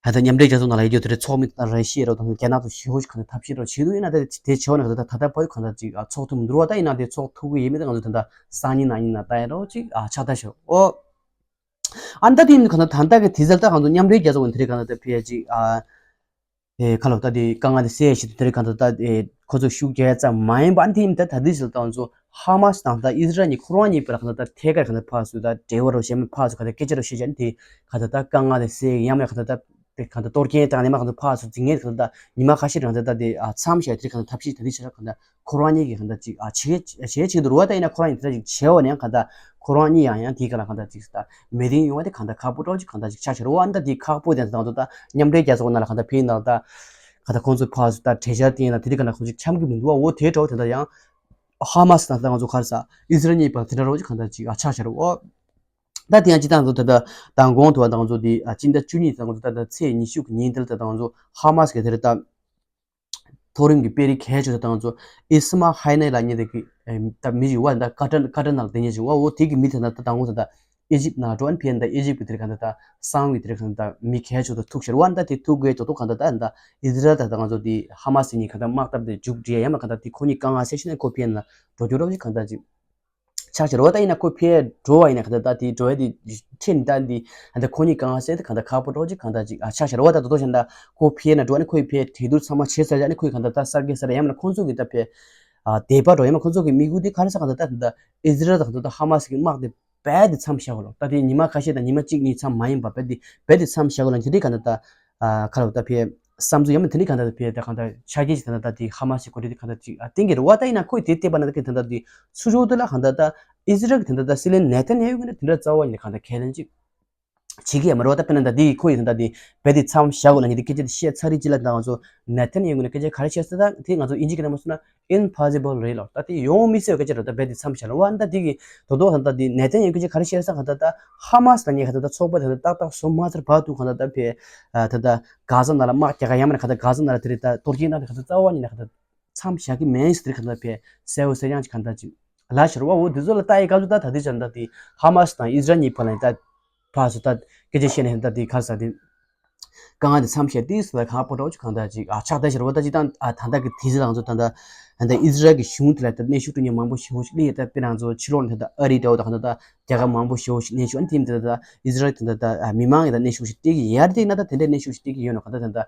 ད་མཉམ་འབྲེལ་རྒྱལ་ཚོགས་ནང་ལ་ཡོད་རྒྱུ་དེ་རེད། ཚོགས་མི་ད་ར་ཤི་ཡ་རོ་ད་རྒྱ་ནག་ཚོ་ཞི་ཧོ་ཞིག་གང་ད་ཐབས་ཤེས་རོ་བྱེད་འདུག་ཡིན་ན་ད་དེ་བྱེད་ཆོག་ན་ག་ད་ད་ད་ད་བར་གང་ད་ཅིག་ཨ་ཚོགས་ཐུབ་མི་འདུག་ར། ད་ཡིན་ན་དེ་ཚོགས་ཐུབ་གི་ཡིན་མིན་ད་ང་ཚོ་ད་ད་སང་ཉིན་གནངས་ཉིན་ན་ད་ཡ་རོ་ཅིག་ཨ་ཆགས་ད་ཤོག་ཨོ། ཨ་ནི་ད་དེ་ཡིན་ག་ད་ད་ད་གི་དེ་ཚོ་ད་ང་ཚོ་མཉམ་འབྲེལ་རྒྱལ་ཚོགས་དེ་རེད། གང་ད་ད་ཕེ་ཅིག་ཨ། ཨེ་ཁ་ལོ་ད་དེ་དཀའ་ངལ་དེ་སེལ་ཞིག་དེ་རེད། གང་ད་ད་ཨེ་ཁོ་ཚོ་ཤུགས་རྒྱག་ཙམ་མ་ཡིན་པ་ཨ་ནི་དེ་ཡིན་ད་ད་དེ་ཚོ་ད་ང་ཚོ་ཧ་མ་སི་དང་ད་ཨིས་ར་ཨེལ་གཉིས་ཁོ་རང་གཉིས་བར་གང་ད་ད་ཐད་ཀར་གང་ད་ཕར་ཚུར་ད་འབྲེལ་བ་རོ་བྱས་མ་ཕར་ཚུར་གང་ད་སྐད་ཆ་རོ་བཤད་བྱས་ནི་དེ་གང་ད་ད་དཀའ་ངལ་དེ་སེལ་ཡང་མེད་གང་ད་ད་དེ་གང་ད་གཏོར་སྐྱོན་བཏང་ནས་མ་གང་ད་ཕར་ཚུར་འཛིང་ངེས་གང་ད་ད་ཉི་མ་ཁ་ཤས་རེ་གང་ད་ད་དེ་ཨ་མཚམས་བཞག་དེ་གང་ད་ཐབས་ཤེས་ད་དེ་བྱས་ན་གང་ད། ཁོ་རང་གཉིས་ཀྱིས་གང་ལྟར་ཅིག་ཨ་བྱེད་བྱེད་བྱེད་འདུག་རེད་བ། ད་ཡིན་ན་ཁོ་རང་གཉིས་དེ་འདྲ་ཅིག་བྱས་པ་ནས་གང་ལྟར་ཁོ་རང་གཉིས་ཡང་ཡང་དེའི་སྒང་ལ་གང་ལྟར་ཅིག་ད་མོས་མཐུན་ཡོང་བ་དེ་གང་ལྟར་ཁག་པོ་འདྲ་བོ་ཅིག་གང་ལྟར་ཅིག་ཆགས་བཞག་རེད་བ། ཨ་ནི་ད་དེ་ཁག་པོ་དེ་ད་ང་ཚོ་ད་མཉམ་འབྲེལ་རྒྱལ་ཚོགས་ནང་ལ་གང་ལྟར་ཕེབས་ཡིན་ནའང་ད་གང་ལྟར་ཁོང་ཚོས་ཕར་ཚུར་ད་གྲོས་འཆར་བཏིང་ཡིན་ན་དེ་འདྲ་གང་ལྟར་ཁོང་ཚོས་འཆམ་གྱི་མི་འདུག་བ། འོ་དེ་འདྲ་བོ་དེ་འདྲ་ཡང་ཧ་མ་སི་དང་ད་ང་ཚོ་ག་རེ་ཟ་ཨི་སི་རལ་གཉིས་བར་དེ་འདྲ་བོ་ཅིག་གང་ལྟར་ཅིག་ཨ་ཆགས་བཞག་རེད་བ། ད་དེ་ཡང་སྤྱི་བཏང་དུ་ད་ལྟ་མདང་དགོང་དུ་བ་དང་ཚོ་དེ་ཨ་སྤྱི་ཟླ་བཅུ་གཉིས་དང་ཚོ་ད་ལྟ་ཚེས་ཉི་ཤུ་གི་ཉིན་དེ་ལ་ད་དང་ཚོ་ཧ་མ་སི་གི་དེ་རེད་ད། མཐོ་རིམ་གྱི་དཔོན་རིགས་གལ་ཆེ་ཤོས་དང་ཚོ་ཨི་སི་མ་ཧའི་ནེ་ལབ་མཁན་དེ་གི་ད་མི་ཞིག་བ་ད་ཀ་ཏར་ཀ་ཏར་ནང་ལ་བསྡད་མཁན་ཞིག་བ། འོ་དེ་གི་མི་དེ་ད་ད་དང་ཚོ་ད་ཨི་ཇིབ་ནང་འགྲོ་ཨན་ཕི་ཨན་ད་ཨི་ཇིབ་གི་དེ་རེད་ག་ད་ད་གསང་བའི་དེ་རེད་ག་ད་མི་གལ་ཆེ་ཤོས་ཐུག་ཤར་བ་ད་དེ་ཐུག་གི་ཅོག་ཐུག་ག་ད་ད་ཨི་སི་རལ་ད་ད་ང་ཚོ་དེ་ཧ་མ་སི་གཉིས་ག་ད་དམག་འཐབ་དེ་མཇུག་སྒྲིལ་ཡ་མ་ག་ད་དེ་ཁོ་གཉིས་དཀའ་ངལ་སེལ་ཤེས་ན་ཁོ་ཕི་ཨན་ལ་འགྲོ་རྒྱུ་རོགས་ཞིག་ག་ད་ཅིག་ཆགས་ཤར་བ་ད་ཡིན་ན་ཁོ་ཕི་ཨན་འགྲོ་བ་ཡིན་ན་ག་ད་ད་དེ་འགྲོ་ཡ་དེ་ཁྲིད་ད་དེ་ད་ཁོ་གཉིས་ག་ང་སེལ་དེ་ག་ད་ཁག་པོ་རོགས་ཅིག་ག་ད་ཅིག་ཨ་ཆགས་ཤར་བ་ད་དོ་དོ་ཤ་ད་ཁོ་ཕི་ཨན་འགྲོ་ནི་ཁོའི་ཕི་ཨན་གྲོས་བསྡུར་ཚང་མ་བྱས་ཚར་ཡ་ནི་ཁོའི་ག་ད་ད་གསར་འགོད་ས་ར་ཡ་མ་ན་ཁོང་ཚོ་གི་ད་ཕི་ཨ་དེ་པ་འགྲོ་ཡ་མ་ཁོང་ཚོ་གི་དམིགས་ཡུལ་དེ་ག་རེ་ས་ག་ད་ད་ད་ཨི་སི་རལ་ད་ག་ད་ད་ཧ་མ་སི་གི་དམག་དེ་རྦད་དེ་མཚམས་བཞག་གོ་ལོ། ད་དེ་ཉི་མ་ཁ་ཤས་དང་ཉི་མ་གཅིག་གཉིས་མཚམས་མ་ཡིན་པ་རྦད་དེ་རྦད་དེ་མཚམས་བཞག་གོ་ལོ། དེ་དེ་ག་ད་ད་ཨ་ཁ་ལོ་ད་ཕི་བསམ་ཚུལ་ཡང་མི་དེ་འདྲ་གང་ལྟར་ཕི་ད་གང་ལྟར་ཆ་རྐྱེན་ཞིག་ད་ད་དེ་ཧ་མ་སི་གོ་སྒྲིག་དེ་གང་ལྟར་ཅིག་ཨ་བསྟན་གྱི་རེད་བ། ད་ཡིན་ན་ཁོས་དེ་བལྟས་པ་ན་ད་དེ་ད་ད་དེ་ཚུར་ཕྱོགས་དེ་ལ་གང་ལྟར་ད་ཨི་སི་རལ་གྱི་ད་ད་ད་སྲིད་བློན་ནེ་ཐན་ཡ་ཧུ་གི་ད་དེ་འདྲ་རྩ་བ་ཉིད་ནས་གང་ལྟར་ཁས་ལེན་ཅིག་བྱེད་ཀྱི་ཡ་མ་རེད་བ། ད་དཔེར་ན་ད་དེ་ཁོ་ཡི་ད་ད་དེ་རྦད་དེ་མཚམས་བཞག་དགོས་ལ་ཉིད་དེ་སྐད་ཆ་དེ་བཤད་ཚར་རེད་ཅི་ལ་ད་ང་ཚོ་ནེ་ཐན་ཡ་ཧུ་གི་ན་སྐད་ཆ་ག་རེ་བཤད་ཟེར་ད་དེ་ང་ཚོ་དབྱིན་ཇི་གི་ནང་མ་སོང་ན་impossible རེད་ལོ། ད་དེ་ཡོང་མི་སྲིད་པའི་སྐད་ཆ་རེད། ད་རྦད་དེ་མཚམས་བཞག་ལ་བ་ད་དེ་གི་དོ་དོ་ད་ད་དེ་ནེ་ཐན་ཡ་ཧུ་གི་སྐད་ཆ་ག་རེ་བཤད་ས་གང་ལྟར་ད་ཧ་མ་སི་ད་ཉེ་ག་ད་ད་ཚོགས་པ་ད་ད་ཏག་ཏག་སོ་མ་ཚར་བར་དུ་གང་ལྟར་ད་ཕི་ད་ད་གྷ་ཟ་ནང་ལ་དམག་རྒྱག་ག་ཡ་མ་ན་ག་ད་གྷ་ཟ་ནང་ལ་དེ་རེད་ད་གཏོར་སྐྱོན་བཏང་དེ་ག་ད་རྩ་བ་ཉིད་ནས་ག་ད་མཚམས་བཞག་གི་མེད་ཟེར་ག་ད་ཕི་གསལ་བོ་གསལ་རྐྱང་ཅིག་ག་ད་ཅིག་ལ་ཤར་བ། འོ་དེ་ཚོ་ལ་ལྟ་ཡི་སྐབས་སུ་ད་ད་དེ་ཆ་ད་དེ་ཧ་མ་སི་དང་ཨི་སི་རལ་གཉིས་བར་ལ་ད་ཕར་ཚུར་ད་སྐད་ཆ་བཤད་ནས་ད་དེ་ག་རེ་ཟ་དེ་དཀའ་ངལ་དེ་མཚམས་བཞག་དེ་ཟེར་ད་ཁག་པོ་འདྲ་བོ་ཅིག་གང་ད་ཅིག་ཨ་ཆགས་ད་ཤར་བ། ད་ཅི་ད་ཨ་ད་ད་གི་དེ་ཚོ་ལ་ང་ཚོ་ད་ད་ད་ཨི་སི་རལ་གྱི་གཞུང་དེ་ལ་ད་གནོན་ཤུགས་སྤྲོད་མཁན་མང་པོ་ཞེ་པོ་ཞིག་སླེབས་ཡོད། ད་དཔེར་ན་ང་ཚོ་ཕྱི་ལོགས་ནས་ད་ད་ཨ་རི་འདྲ་བོ་ད་གང་ད་ད་རྒྱལ་ཁབ་མང་པོ་ཞེ་པོ་ཞིག་གནོན་ཤུགས་ཨ་ནི་དེ་ད་ད་ཨི་སི་རལ་དེ་ད་ད་མི་མང་གི་ད་གནོན་ཤུགས་ཤིག་སྤྲད་ཀྱི་ཡར་དེ་ན་ད་དེ་འདྲའི་གནོན་ཤུགས་ཤིག་སྤྲད་ཀྱི་ཡོད་ནོ་གང་ད་ད་ད།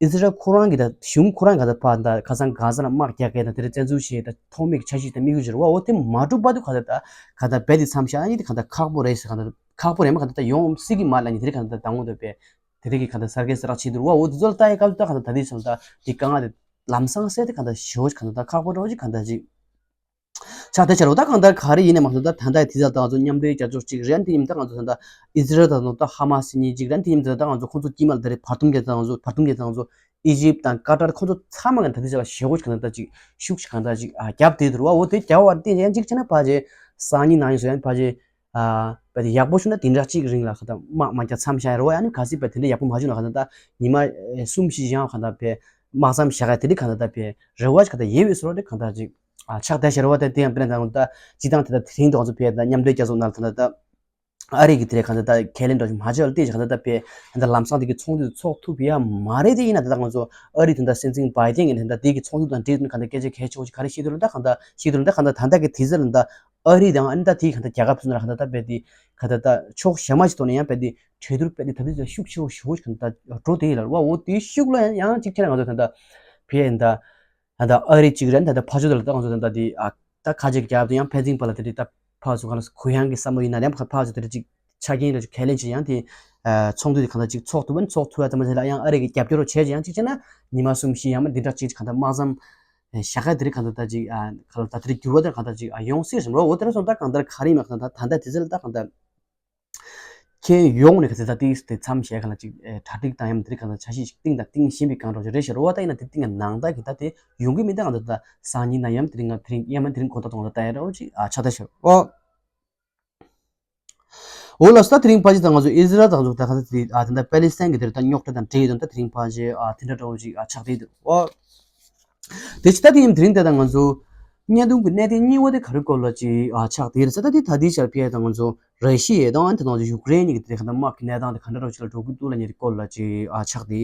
ཨི་སི་རལ་ཁོ་རང་གི་ད་གཞུང་ཁོ་རང་ག་ད་ཕར་ད་ཁ་སང་གྷ་ཟ་ལ་དམག་རྒྱག་གས་ད་དེ་རེ་བཙན་འཛུལ་བྱས་ད་ཐོག་མེད་ཀྱི་འཆར་གཞི་ད་དམིགས་ཡུལ་ཅིག་རེད་བ། འོ་དེ་མ་འགྲུབ་བར་དུ་ག་ད་ད་ག་ད་རྦད་དེ་མཚམས་བཞག་ཨ་ནི་དེ་ག་ད་ཁག་པོ་རེད་ཟེར། ག་ད་ཁག་པོ་རེད་མ་ག་ད་ད་ཡོང་སྲིད་ཀྱི་མ་ལ་ནི་དེ་རེ་ག་ད་ད་དང་པོ་ད་པས་དེ་རེ་གི་ག་ད་གསར་བསྐལ་གསར་རག་བྱེད་འདུག་བ། འོ་དེ་ཚོ་ལ་ལྟ་ཡི་སྐབས་སུ་ད་ག་ད་ད་དེ་ཚོ་ད་དེ་དཀའ་ངལ་དེ་ལམ་སང་སེལ་དེ་ག་ད་ཞེ་པོ་ཅིག་ག་ད་ད་ཁག་པོ་འདྲ་བོ་ཅིག་ག་ད་ཅིག་ཆགས་བསྡད་ཤར་བ། ད་གང་ལྟར་ག་རེ་ཡིན་ནའི་མ་གཏོགས་ད་ད་ལྟ་དེ་ཚོ་ད་ང་ཚོ་མཉམ་འབྲེལ་རྒྱལ་ཚོགས་གཅིག་རེད། དེ་ཡིན་ད་ང་ཚོ་ད་ལྟ་ཨི་སི་རལ་དང་ད་ཧ་མ་སི་གཉིས་གཅིག་རེད། དེ་ཡིན་ད་ད་ང་ཚོ་ཁོང་ཚོ་དཀྱིལ་མ་ལ་ད་རེ་བར་འདུམ་རྒྱག་ད་ང་ཚོ་བར་འདུམ་རྒྱག་ད་ང་ཚོ་ཨི་ཇིབ་དང་ཀ་ཏར་ཁོང་ཚོ་ཚང་མ་གི་ད་དེ་ཚོ་ལ་ཞེ་པོ་ཅིག་གང་ལྟར་ཅིག་ཤུགས་ཅིག་གང་ལྟར་ཅིག་ཨ་རྒྱབ་བསྡད་འདུག་བ། འོ་དེ་རྒྱབ་བར་དེ་ཡང་གཅིག་བྱས་ན་ཕལ་ཆེར་སང་ཉིན་གནངས་ཉིན་སོ་ཡང་ཕལ་ཆེར་ཨ་བས་དེ་ཡག་པོ་བྱུང་ན་བདུན་ཕྲག་གཅིག་རིང་ལ་གང་ལྟར་དམག་མ་རྒྱག་མཚམས་བཞག་རེད་བ། ཡང་ན་གལ་སྲིད་བས་དེ་འདྲ་ཡག་པོ་མ་བྱུང་ན་གང་ལྟར་ད་ཉི་མ་གསུམ་བཞི་ཡང་གང་ལྟར་བས་དམག་མཚམས་བཞག་ག་དེ་འདྲ་གང་ལྟར་ད་བས་རེ་བ་ཅིག་གང་ལྟར་ཡོད་པའི་བཟོ་འདྲ་གང་ལྟར་ཅིག་ཨ་ཆགས་བསྡད་ཤར་བ། དེ་དེ་ཡང་དཔེར་ན་ད་ད་སྤྱི་བཏང་དེ་ད་དེ་རིང་དུ་ང་ཚོ་བས་ད་མཉམ་འབྲེལ་རྒྱལ་ཚོགས་ནང་ལ་ད་ད་ཨ་རི་གི་དེ་རེད་གང་ལྟར་ད་ཁས་ལེན་འདྲ་ཞིག་མ་བྱས་པ་ལ་བལྟས་ཀྱི་གང་ལྟར་ད་བས་ད་ལམ་སང་དེ་གི་ཚོགས་འདུ་ཚོགས་ཐུབ་ཡ་མ་རེད། དེ་ཡིན་ན་ད་ད་ང་ཚོ་ཨ་རི་དེ་ད་སྲིད་འཛིན་བྷའི་ཏན་གི་ད་ད་དེ་གི་ཚོགས་འདུ་དང་འབྲེལ་ནས་གང་ལྟར་སྐད་ཆ་གལ་ཆེ་བོ་ཞིག་ག་རེ་བཤད་འདུག་ལ་ད་གང་ལྟར་བཤད་འདུག་ལ་ད་གང་ལྟར་ད་ལྟ་གི་དེ་ཚོ་ལ་ད་ཨ་རི་དང་ཨ་ནི་ད་དེའི་གང་ལྟར་རྒྱལ་ཁབ་སུ་ན་གང་ལྟར་ད་བས་དེ་གང་ལྟར་ད་ཕྱོགས་གཞན་མ་ཞིག་ཐོག་ནས་ཡང་བས་དེ་གྲོས་བསྡུར་སྤེལ་ཏེ་ད་ལྟ་ཤུགས་ཆེ་བོ་ཞེ་པོ་ཞིག་གང་ལྟར་འགྲོ་དེ་ཡིན་ལ་བ། འོ་དེའི་ཤུགས་ལ་ཡང་གཅིག་ཁྱེད་རང་ང་ཚོ་ད་ལྟ་བས་ད་ད་ལྟ་ཨ་རི་གཅིག་རེད། ད་ལྟ་ཕར་ཕྱོགས་དེ་ལ་ད་ང་ཚོ་ད་ལྟ་དེ་ཨ་ད་ཁ་ཆེ་གི་རྒྱབ་དེ་ཡང་ཕན་ཚུན་བར་ལ་དེ་རེད། ད་ཕར་ཚུར་གང་ལ་གུ་ཡངས་ཀྱི་བསམ་བློ་ཡིན་ན་ཡང་ཕར་ཕར་ཚུར་དེ་རེད་ཅིག་ཆ་རྐྱེན་རེ་ཅིག་གལ་ལེན་ཅིག་ཡང་དེ་ཚོགས་འདུ་དེ་གང་ལྟར་ཅིག་ཚོགས་ཐུབ་པ་ནི་ཚོགས་ཐུབ་ཡ་ཙམ་ཞིག་ལ་ཡང་ཨ་རི་གི་རྒྱབ་སྐྱོར་རོ་བྱས་ཅིག་ཡང་གཅིག་བྱས་ན་ཉི་མ་གསུམ་བཞི་ཡང་མ་འདི་འདྲ་གཅིག་གང་ལྟར་དམག་མཚམས་བཞག་ཡ་དེ་རེད་གང་ལྟར་ད་ཅིག་ཨ་གང་ལྟར་ད་དེ་རེད་འགྱུར་བ་དེ་གང་ལྟར་ཅིག་ཨ་ཡོང་སྲིད་བསམ་རོ། འོ་དེ་ར་སོང་ད་གང་ལྟར་ག་རེ་ཡིན་མ་གང་ལྟར་ད་ད་ལྟ་དེ་ཚོ་ལ་ད་གང་ལྟར། ཁྱེད་ཡོང་ནས་ག་ཚོད་ད་ཏིག་དེ་མཚམས་བཞག་ག་ལ་ཅིག་ཨེ་གྲ་སྒྲིག་དང་ཡང་དེ་རིགས་གང་ལྟར་འཆར་གཞི་ཞིག་བཏིང་དང་བཏིང་བཞིན་པའི་སྒང་རོགས་ཅིག་རེད་ཤག་རོ་བ། ད་ཡིན་ན་དེ་བཏིང་ཡ་ནང་ལྟར་གྱི་ད་དེ་ཡོང་གི་མིན་ད་གང་ལྟར་ད་སང་ཉིན་ན་ཡང་དེ་རིང་ང་དེ་རིང་ཡང་མིན་དེ་རིང་གོ་ད་གཏོང་ད་ད་ཡ་རོགས་ཅིག་ཨ་ཆགས་ད་ཤག་ཨོ། འོ་ལགས་སོ། ད་དེ་རིང་ཕལ་ཆེར་ད་ང་ཚོ་ཨི་ཟི་རལ་དང་ཚོ་ད་ག་ཚོད་དེ་ཨ་དེ་འདྲ་པེ་ལི་སི་ཐན་གྱི་དེ་རིང་ད་རྙོག་དྲ་དང་འབྲེལ་ཡོད་དོན་ད་དེ་རིང་ཕལ་ཆེར་ཨ་དེ་འདྲ་འདྲ་བོ་ཅིག་ཨ་ཆགས་བསྡད་འདུག་ཨོ། དེ་ཕྱི་ད་དེ་ཡིན་དེ་རིང་དེ་དང་ང་ཚོ་བརྙན་ཐུང་གི་གནད་དོན་གཉིས་པ་དེ་ག་རེ་སྐོར་ལ་ཅིག་ཨ་ཆགས་དེ་རེད་ཟེར། ད་དེ་ད་དེ་ཆར་ཕེ་དང་ང་ཚོ་ར་ཤི་ཡ་དང་ཨ་ནི་དེ་དང་ང་ཚོ་ཡུཀ་རེན་གཉིས་ཀྱི་དེ་ག་ད་དམག་གི་གནས་སྟངས་དེ་ག་འདྲ་རོ་ཅིག་ལ་འགྲོ་གི་འདུག་ལ་ཉེ་རི་སྐོར་ལ་ཅིག་ཨ་ཆགས་དེ་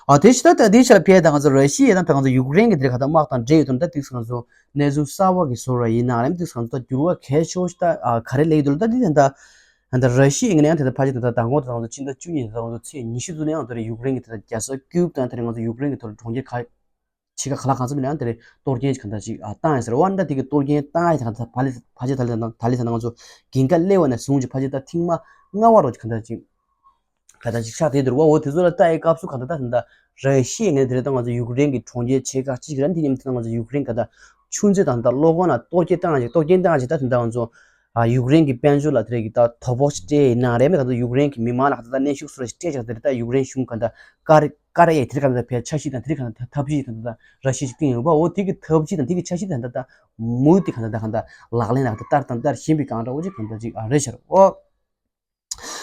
ཨ་དེ་ཕྱི་ད་ད་དེ་ཆར་ཕེ་དང་ང་ཚོ་ར་ཤི་ཡ་དང་ཕེ་ང་ཚོ་ཡུཀ་རེན་གྱི་དེ་ག་ད་དམག་དང་འབྲེལ་ཡོད་དོན་ད་དེ་ང་ཚོ་གནས་ཚུལ་གསར་བ་གི་བཟོ་ར་ཡིན་ན་རེད། དེ་ང་ཚོ་ད་འགྱུར་བ་གལ་ཆེ་ཤོས་ད་ཨ་ག་རེ་ལས་ཡོད་དོ་ལ་ད་དེ་ད་ད་ད་ར་ཤི་ཡ་ཡིན་ན་ཡང་དེ་ད་ཕལ་ཆེར་ད་ད་དང་པོ་དང་ང་ཚོ་ཕྱི་ཟླ་བཅུ་གཉིས་དང་ང་ཚོ་ཚེས་ཉི་ཤུ་ཚོ་ནས་ཡང་དེ་ར་ཡུཀ་རེན་གྱི་དེ་ད་རྒྱལ་ས་ཀིའུབ་དང་དེ་ར་ང་ཚོ་ཡུཀ་རེན་གྱི་ཐོག་ལ་གྲོང་ཁྱེར་ག་ཕྱི་ཁ་ག་ལ་གང་འཚམ་ཡིན་ན་ཡང་དེ་རེད་གཏོར་སྐྱོན་ཞིག་གང་ལྟར་ཅིག་ཨ་བཏང་ཡ་ཟེར་བ་འདྲ། དེ་གི་གཏོར་སྐྱོན་བཏང་ཡ་དེ་གང་ལྟར་ཕ་ལེ་ཕ་ཆེ་ད་ལེ་ད་ད་ལེ་ད་ང་ཚོ་གིན་ཀ་སླེ་བ་ནས་བཟུང་ཅིག་ཕ་ཆེ་ད་ཐེངས་མ་ལྔ་བ་རོ་ཅིག་གང་ལྟར་ཅིག་གང་ལྟར་ཅིག་ཆགས་བསྡད་འདུག་བ། འོ་དེ་ཚོ་ལ་ལྟ་ཡའི་སྐབས་སུ་གང་ལྟར་ད་ད་ར་ཤི་ཡ་ངས་དེ་རེད་ད་ང་ཚོ་ཡུཀ་རེན་གི་གྲོང་ཁྱེར་ཆེ་ཁག་གཅིག་རེད། དེ་ཉིན་དེ་ང་ཚོ་ཡུཀ་རེན་གང་ལྟར་ཆུ་མཛོད་དང་ད་གློག་ཁང་ལ་གཏོར་སྐྱོན་བཏང་ཅིག་གཏོར་སྐྱོན་བཏང་ཅིག་ད་དེ་ད་ང་ཚོ་ཨ་ཡུཀ་རེན་གྱི་དཔལ་འབྱོར་ལ་དེ་རེད་གི་ད་དོ་ཕོག་ཅིག་སྤྲད་ཡིན་ན་རེད་མེད་གང་ལྟར་ཡུཀ་རེན་གྱི་མི་མང་ལ་གང་ལྟར་གནོན་ཤུགས་སུ་ར་ཞིག་སྤྲད་ཅིག་དེ་རེད་ད་ཡུཀ་རེན་གཞུང་གང་ལྟར་ཀར་ཀ་རེ་ཡ་དེ་རིགས་གང་ལྟར་ཕལ་ཆ་ཤས་དང་དེ་རིགས་གང་ལྟར་ཐབས་ཤེས་གང་ལྟར་ར་ཤི་ཅིག་བཏིང་ཡོད་པ། འོ་དེ་གི་ཐབས་ཤེས་དང་དེ་གི་ཆ་ཤས་དང་ད་ལྟ་མུ་དེ་གང་ལྟར་ད་གང་ལྟར་ལག་ལེན་ལ་ད་ལྟར་དང་ལྟར་བཞིན་པའི་གང་འདྲ་བོ་ཅིག་གང་ལྟར་ཅིག་ཨ་རེད་ཤར། འོ་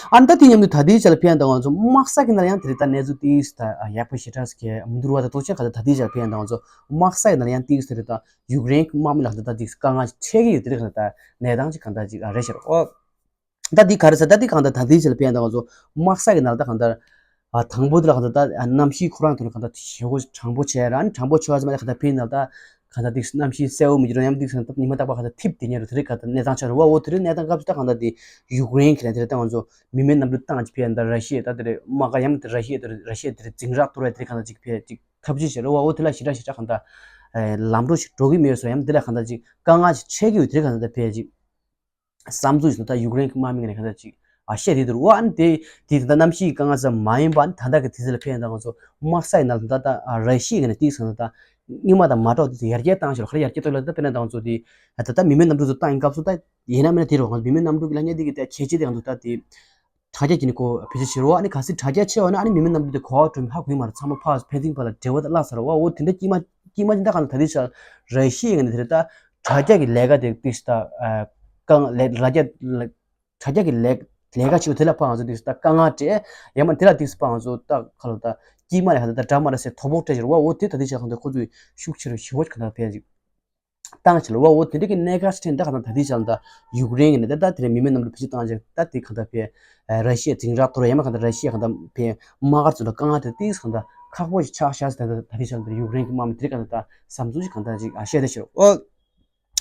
ཨ་ནི་ད་དེ་མཉམ་དུ་ད་ལྟའི་ཆ་ལ་ཕན་དང་ང་ཚོ་དམག་ས་གི་ནང་ཡང་དེ་རེད། ད་གནས་ཚུལ་ཏིས་ད་ཡག་པོ་ཞེ་དྲག་ཟེར་གྱི་མི་འདུག་ར། ད་ཐོག་ཆེན་ག་ད་ད་ལྟའི་ཆ་ལ་ཕན་དང་ང་ཚོ་དམག་ས་གི་ནང་ཡང་ཏིས་དེ་རེད། ད་ཡུཀ་རེན་གྱི་དམག་མི་ལ་ད་ད་ཏིས་དཀའ་ངལ་འཕྲད་ཀྱི་ཡོད། དེ་རེད། ག་ད་གནས་སྟངས་ཅིག་ག་ད་ཅིག་ཨ་རེད་ཤག་ཨོ། ད་འདི་ག་རེ་ཟེར། ད་འདི་གང་ལྟར་ད་ལྟའི་ཆ་ལ་ཕན་དང་ང་ཚོ་དམག་ས་གི་ནང་ལ་ད་གང་ལྟར། ཨ་དང་པོ་དེ་ལ་གང་ལྟར་ད་གནམ་གཤིས་ཁོ་རང་དེ་ལ་གང་ལྟར་ཞེ་པོ་གྲང་པོ་བྱས་ར། ཨ་ནི་གྲང་པོ་བྱས་པ་ཙམ་ལ་གང་ལྟར་ཕན་ནང་ད་གང་ལྟར་དེ་གནམ་གཤིས་གསལ་བོ་མི་འགྱུར་ཡང་དེ་གང་ལྟར་ཉི་མ་རྟག་པར་གང་ལྟར་འཐིབས་དེ་ཉལ་རུ་དེ་རིགས་གང་ལྟར་གནས་སྟངས་ཆགས་རུ་བ། འོ་དེ་རིགས་གནས་སྟངས་སྐབས་སུ་ད་གང་ལྟར་དེ་ཡུཀ་རེན་གྱི་ལ་དེ་རིགས་ད་ང་ཚོ་མི་མེད་གནམ་གྲུ་བཏང་ཅིག་ཕན་ད་ར་ཤི་ཡ་ད་དེ་རིགས་དམག་སྒར་ཡང་དེ་ར་ཤི་ཡ་དེ་ར་ཤི་ཡ་དེ་རིགས་འཛིང་རགས་གཏོར་བ་དེ་རིགས་གང་ལྟར་ཅིག་ཕན་ཅིག་ཐབས་ཇུས་བྱེད་རུ་བ། འོ་དེ་ལ་ཞེ་དྲག་ཞེ་དྲག་གང་ལྟར་ལམ་འགྲོ་ཞིག་འགྲོ་གི་མེད་སོ་ཡང་དེ་ལ་གང་ལྟར་ཅིག་དཀའ་ངལ་ཞིག་འཕྲད་ཀྱི་ཡོད། དེ་རིགས་གང་ལྟར་ཕན་ཅིག་བསམ་ཚུལ་ཞིག་ད་ཡུཀ་རེན་གྱི་དམག་མི་ངོས་ནས་གང་ལྟར་ཅིག་ཨ་བཤད་དེ་འདུག་ར། ཨ་ནི་དེ་དེ་ད་ལྟ་གནམ་གཤིས་ཀྱི་དཀའ་ངལ་ཙམ་མ་ཡིན་པ། ཨ་ནི་ད་ལྟ་གི་དུས་ཚོད་ལ་ཕན་ད་ང་ཚོ་དམག་ས་ཡི་ནང་ལ་ད་ལྟ་ཨ་ར་ཤི་ཡ་ངོས་ནས་དེའི་སང་ད་ད་སྔོན་མ་དང་མ་འདྲ་བ་དེ་ཚོ་ཡར་རྒྱས་བཏང་ཞོར་ག་རེ་ཡར་རྒྱས་གཏོང་ལ་ད་དཔེར་ན་ད་ང་ཚོ་དེ་ད་ལྟ་མི་མེད་གནམ་གྲུ་ཚོ་བཏང་ཡིན་སྐབས་སུ་ད་ཡིན་ན་མིན་ན་དེ་རུ་ང་ཚོ་མི་མེད་གནམ་གྲུ་གི་ལ་ཉེ་དེ་གི་ད་ཁྱད་ཆེ་དེ་ང་ཚོ་ད་དེ་དྲ་རྒྱ་གི་ནི་ཁོ་བེད་སྤྱོད་བྱེད་རོགས། ཨ་ནི་གལ་སྲིད་དྲ་རྒྱ་ཆེ་བ་ན་ཨ་ནི་མི་མེད་གནམ་གྲུ་དེ་གོ་བ་གྲོལ་མི་ཧ་གོ་ཡི་མ་རེད། ཚང་མ་ཕར་ཕན་ཚུན་བར་ལ་འབྲེལ་བ་ད་བརླག་ཚར་རོགས། འོ་དེ་འདྲ་དཀྱིལ་མ་དཀྱིལ་མ་ཅིག་ད་གང་ལྟར་ད་ལྟའི་ཆར་ར་ཤི་ཡའི་ངོས་ནས་དེ་རེད། ད་དྲ་རྒྱ་གི་ལས་ཀ་དེ་ཏིག་ད་ཨ་དཀའ་ངལ་ལས་དྲ་རྒྱ་དྲ་རྒྱ་གི་ལས་ལས་ཀ་བྱེད་པ་དེ་ལ་ཕར་ང་ཚོ་ཏིག་ད་དཀའ་ངལ་འཕྲད་ཡང་མ་དེ་ལ་ཏིག་ཕར་ང་ཚོ་ད་ག་ལ་ད་དཀྱིལ་མ་ལས་ག་ད་ད་འདྲ་མ་འདྲ་སེ་དོ་ཕོག་སྤྲད་ཀྱི་རེད་བ། འོ་དེ་ད་ལྟའི་ཆར་གང་ལྟར་ཁོ་ཚོས་ཤུགས་ཆེ་རུ་ཞེ་པོ་ཅིག་གང་ལྟར་ཕན་ཅིག་བཏང་ཕྱིར་བ། འོ་དེ་འདྲ་གི་གནད་འགག་ཅིག་ད་ག་ད་ད་ལྟའི་ཆར་ད་ཡུཀ་རེན་གྱི་ནས་ད་ད་དེ་རིང་མི་མེད་གནམ་གྲུ་བེད་སྤྱོད་བཏང་ཅིག་ད་དེ་ག་ད་ཕན་ཨ་ར་ཤི་ཡ་འཛིང་རགས་གཏོར་ཡ་མ་ག་ད་ར་ཤི་ཡ་ག་ད་ཕན་དམག་སྒར་ཚོ་ལ་དཀའ་ངལ་དེ་ཏིག་ག་ད་ཁག་པོ་ཞིག་ཆགས་ཤག་ཟེར། ད་ད་ད་ལྟའི་ཆར་ད་ཡུཀ་རེན་གྱི་དམག་མི་དེ་རིགས་ག་ད་ད་བསམ་ཚུལ་ཞིག་ག་ད་ཅིག་ཨ་བཤད་ད་ཕྱིར། འོ་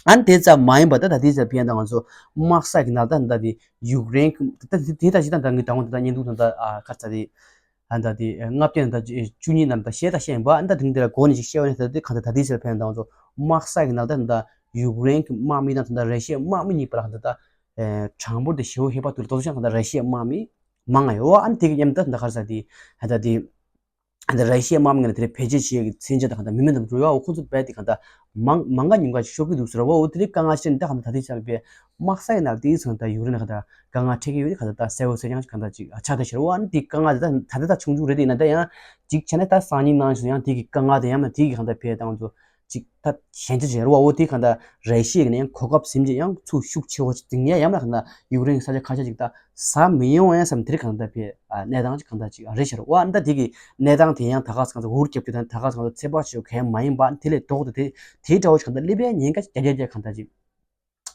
ཨ་ནི་དེ་ཙམ་མ་ཡིན་པ་ད་ད་ལྟའི་ཆར་ཕན་ད་ང་ཚོ་དམག་ས་གི་ནང་ད་ད་དེ་ཡུཀ་རེན་གྱི་ད་དེ་ད་ཅི་ད་ད་ད་ངའི་ད་འོང་ད་ད་བརྙན་ཐུང་ད་ད་ཨ་ག་ད་དེ་ཨ་ད་དེ་ལྔ་བརྒྱ་ནས་ད་བཅུ་གཉིས་ནང་ད་བཤད་ད་བཤད་ཡིན་པ། ཨ་ད་དེ་འདི་ལ་གོ་ནས་ཅིག་བཤད་པ་ནས་ད་དེ་གང་ལྟར་ད་ལྟའི་ཆར་ཕན་དང་ཚོ་དམག་ས་གི་ནང་ད་ད་ཡུཀ་རེན་གྱི་དམག་མི་དང་ད་ད་ར་ཤི་ཡའི་དམག་མི་གཉིས་བར་ལ་གང་ལྟར་ད་གྲངས་འབོར་དེ་ཞེ་པོ་ཧེ་བག་འདུག་ལ། ད་ཚོ་ཆ་གང་ལྟར་ར་ཤི་ཡའི་དམག་མི་མང་ང་ཡོད། ཨ་ནི་དེ་གི་མཉམ་ད་ད་ག་རེ་ཟེར་དེ་ཨ་ད་དེ་ཨ་ད་ར་ཤི་ཡའི་དམག་མི་ངོས་ནས་དེ་རེད་བེད་སྤྱོད་བྱེད་ཡག་གི་མཚོན་ཆ་ད་གང་ལྟར་མི་མེད་གནམ་གྲུ་ཡོད། ཨ་ཁོ་ཚོ་རྦད་དེ་གང་ལྟར་མང་མང་ག་ཉུང་ག་ཤོར་གི་འདུག་ཟེར་བ། འོ་དེ་རིགས་དཀའ་ངལ་ཞིག་འདྲ་གང་ལྟར་ད་ལྟའི་ཆར་བའི་དམག་ས་ཡི་ནང་དེའི་ཚོ་ད་ཡུཀ་རེན་གང་ལྟར་དཀའ་ངལ་འཕྲད་ཀྱི་ཡོད། དེ་གང་ལྟར་ད་གསལ་བོ་གསལ་རྐྱང་ཞིག་གང་ལྟར་ཅིག་ཆགས་བསྡད་ཤག་རེད་བ། ཨ་ནི་དེ་དཀའ་ངལ་དེ་ད་ད་ལྟ་ད་ཆུང་ཆུང་རེད། དེ་ཡིན་ན་ད་ཡང་ཅིག་བྱས་ན་ད་སང་ཉིན་གནངས་ཞིག་ཡང་དེ་གི་དཀའ་ངལ་དེ་ཡང་ན་དེ་གི་གང་ལྟར་བས་དང་ཚོ་ཅིག་ད་གཞན་ཅི་བྱེད་རེད་བ། འོ་དེ་གང་ལྟར་ར་ཤི་ཡ་གི་ནས་ཡང་གོ་སྐབས་ཟིན་རྗེས་ཡང་ཚུར་ཤུགས་ཆེ་བོ་ཅིག་འཛིང་ཡ་ཡང་ན་གང་ལྟར་ཡུཀ་རེན་གི་ས་ཆ་ཁ་ཤས་ཅིག་ད་ཟ་མི་ཡོང་ཡང་བསམ་དེ་རིགས་གང་ལྟར་བས་གནས་སྟངས་ཅིག་གང་ལྟར་ཅིག་རེད་ཤག་རེད་བ། ཨ་ནི་ད་དེ་གི་གནས་སྟངས་དེ་ཡང་ད་ག་ས་གང་ལྟར་འུར་རྒྱབ་རྒྱུ་དང་ད་ག་ས་གང་ལྟར་ཚོད་དཔག་བྱེད་ག་མ་ཡིན་པ། ཨ་ནི་དེ་ལས་ལྡོག་ཏུ་དེ་དེའི་འདྲ་བོ་ཞིག་གང་ལྟར་སླེབས་ཡ་ཉེན་ཁ་ཞིག་བརྒྱ་ཆ་བརྒྱ་གང་ལྟར་ཅིག་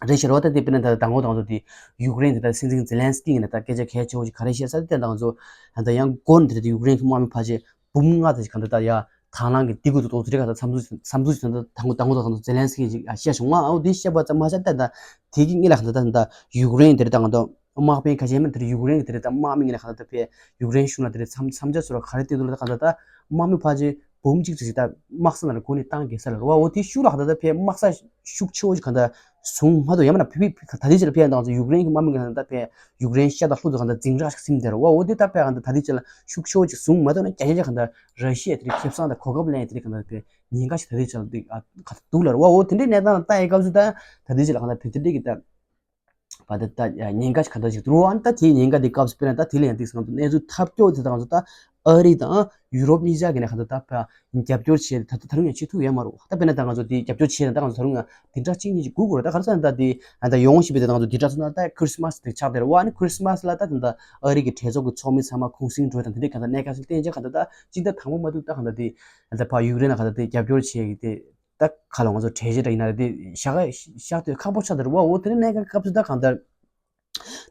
རེད་ཤག་རེད་བ། ད་དེ་དཔེར་ན་ད་དང་པོ་དང་པོ་དེ་ཡུཀ་རེན་དེ་ད་སྲིད་འཛིན་ཛེ་ལན་སི་ཀི་ཡིན་ན་ད་སྐད་ཆ་གལ་ཆེ་བོ་ཞིག་ག་རེ་བཤད་ས་དེ་དང་པོ་ད་ཡང་མགོ་ནས་དེ་ཡུཀ་རེན་གྱི་དམག་མི་ཕལ་ཆེར་འབུམ་ལྔ་དེ་ཞིག་གང་ལྟར་ད་ཡ་དང་བླངས་ཀྱི་སྡིགས་དགོས་འདུག་ཟེར་ག་ད་བསམ་ཚུལ་བསམ་ཚུལ་ཞིག་ད་དང་པོ་དང་པོ་དང་པོ་ཛེ་ལན་སི་ཀི་ཞིག་བཤད་བྱུང་བ། འོ་དེ་བཤད་པ་ཙམ་མ་ཟད་ད་ད་དེ་གི་སྔོན་ལ་གང་ལྟར་ད་ད་ཡུཀ་རེན་དེ་རེད་ད་གང་ལྟར་དམག་དཔོན་ཁ་ཤས་མ་དེར་ཡུཀ་རེན་གྱི་དེ་རེད་ད་དམག་མི་ངོས་ནས་གང་ལྟར་ད་ཕར་ཡུཀ་རེན་གཞུང་ལ་དེ་རེད་མཚམས་མཚམས་འཇོག་ཚོར་བ་ག་རེ་བསྟན་འདུག་ལ་ད་གང་ལྟར་ད་དམག་མི་ཕལ་ཆེར་འབུམ་གཅིག་ཙམ་ཞིག་ད་དམག་ས་ནང་ལ་སྒུག་ནས་བཏང་གི་ས་ལ་རེད་བ། འོ་དེ་ཤུགས་ལ་གང་ལྟར་ད་ཕར་དམག་ས་ཤུགས་ཆེ་བོ་ཞིག་གང་ལྟར་བཟུང་མ་ཐུབ་ཡང་མིན་ན་ཕི་ཕི་ད་ལྟའི་ཆར་ཕར་ཡང་ད་ང་ཚོ་ཡུཀ་རེན་གྱི་དམག་མི་གང་ལྟར་ད་ཕར་ཡུཀ་རེན་ཤ་སྟག་ལྷུ་ཚོ་གང་ལྟར་འཛིང་རགས་ཤིག་ཟིན་བསྡད་རེད་བ། འོ་དེ་ད་ཕར་གང་ལྟར་ད་ལྟའི་ཆར་ལ་ཤུགས་ཆེ་བོ་ཞིག་བཟུང་མ་ཐུབ་ན་བརྒྱ་ཆ་བརྒྱ་གང་ལྟར་ར་ཤི་ཡ་དེ་རིགས་ཁེ་བཟང་དང་གོ་སྐབས་ལེན་ཡ་དེ་རིགས་གང་ལྟར་ཕར་ཉེན་ཁ་ཞིག་ད་ལྟའི་ཆར་ལ་དེ་ཨ་ག་ད་འདུག་ལ་རེད་བ། འོ་དེ་འདྲའི་གནས་སྟངས་ལ་ལྟ་ཡི་སྐབས་སུ་ད་ད་ལྟའི་ཆར་ལ་གང་ལྟར་ཕར་དེ་འདྲའི་གི་ད། བ་དེ་ད་ཉེན་ཁ་ཞིག་ག་འདྲ་ཞིག་འདུག་རོ། ཨ་ནི་ད་དེའི་ཉེན་ཁ་དེ་སྐབས་སུ་དཔེར་ན་ད་དེ་ལ་ཡང་ཏིག་ཙམ་ང་ཚོ་གནས་ཚུལ་ཐབས་སྐྱོ་དེ་ད་ང་ཚོ་ད་ཨ་རི་དང་ཡུ་རོབ་གཉིས་ཆ་གི་ནས་ག་ད་ད་ཕར་རྒྱབ་སྐྱོར་བྱས་ད་ད་ད་རུང་ཡང་བྱེད་ཐུབ་ཡོད་མ་རེད། ད་དཔེར་ན་ད་ང་ཚོ་དེ་རྒྱབ་སྐྱོར་བྱས་ད་ད་ང་ཚོ་ད་རུང་ཡང་བདུན་ཕྲག་གཅིག་གཉིས་ཅིག་སྒུག་དགོས་རེད། ད་ག་རེ་ཟེར་ན་ད་དེ་ད་ཡོང་བཞིན་པའི་ད་ང་ཚོ་བདུན་ཕྲག་ཚོ་ན་ད་ཁྲི་སི་མ་སི་དེ་ཆགས་བསྡད་རེད་བ། ཨ་ནི་ཁྲི་སི་མ་སི་ལ་ད་ད་ད་ཨ་རི་གི་གྲོས་ཚོགས་ཀྱི་ཚོགས་མི་ཚང་མ་ཁུངས་སེང་འགྲོ་དང་དེ་འདྲའི་ག་ད་གནད་འགག་ཅིག་བསྟན་བྱས་ག་ད་ད་སྤྱི་ཟླ་དང་པོ་མ་ཐུག་ད་ག་ད་དེ་ད་ཕར་ཡུཀ་རེན་ལ་ག་ད་དེ་རྒྱབ་སྐྱོར་བྱས་ཡི་དེ། ད་ག་ལ་ང་ཚོ་གྲོས་གཞི་འདྲ་ཡིན་ན་རེད་དེ་བཞག་བཞག་དུས་ཁག་པོ་ཆགས་འདུག་རེད་བ། འོ་དེ་ནས་གནད་འགག་སྐབས་སུ་ད་གང་ལྟར་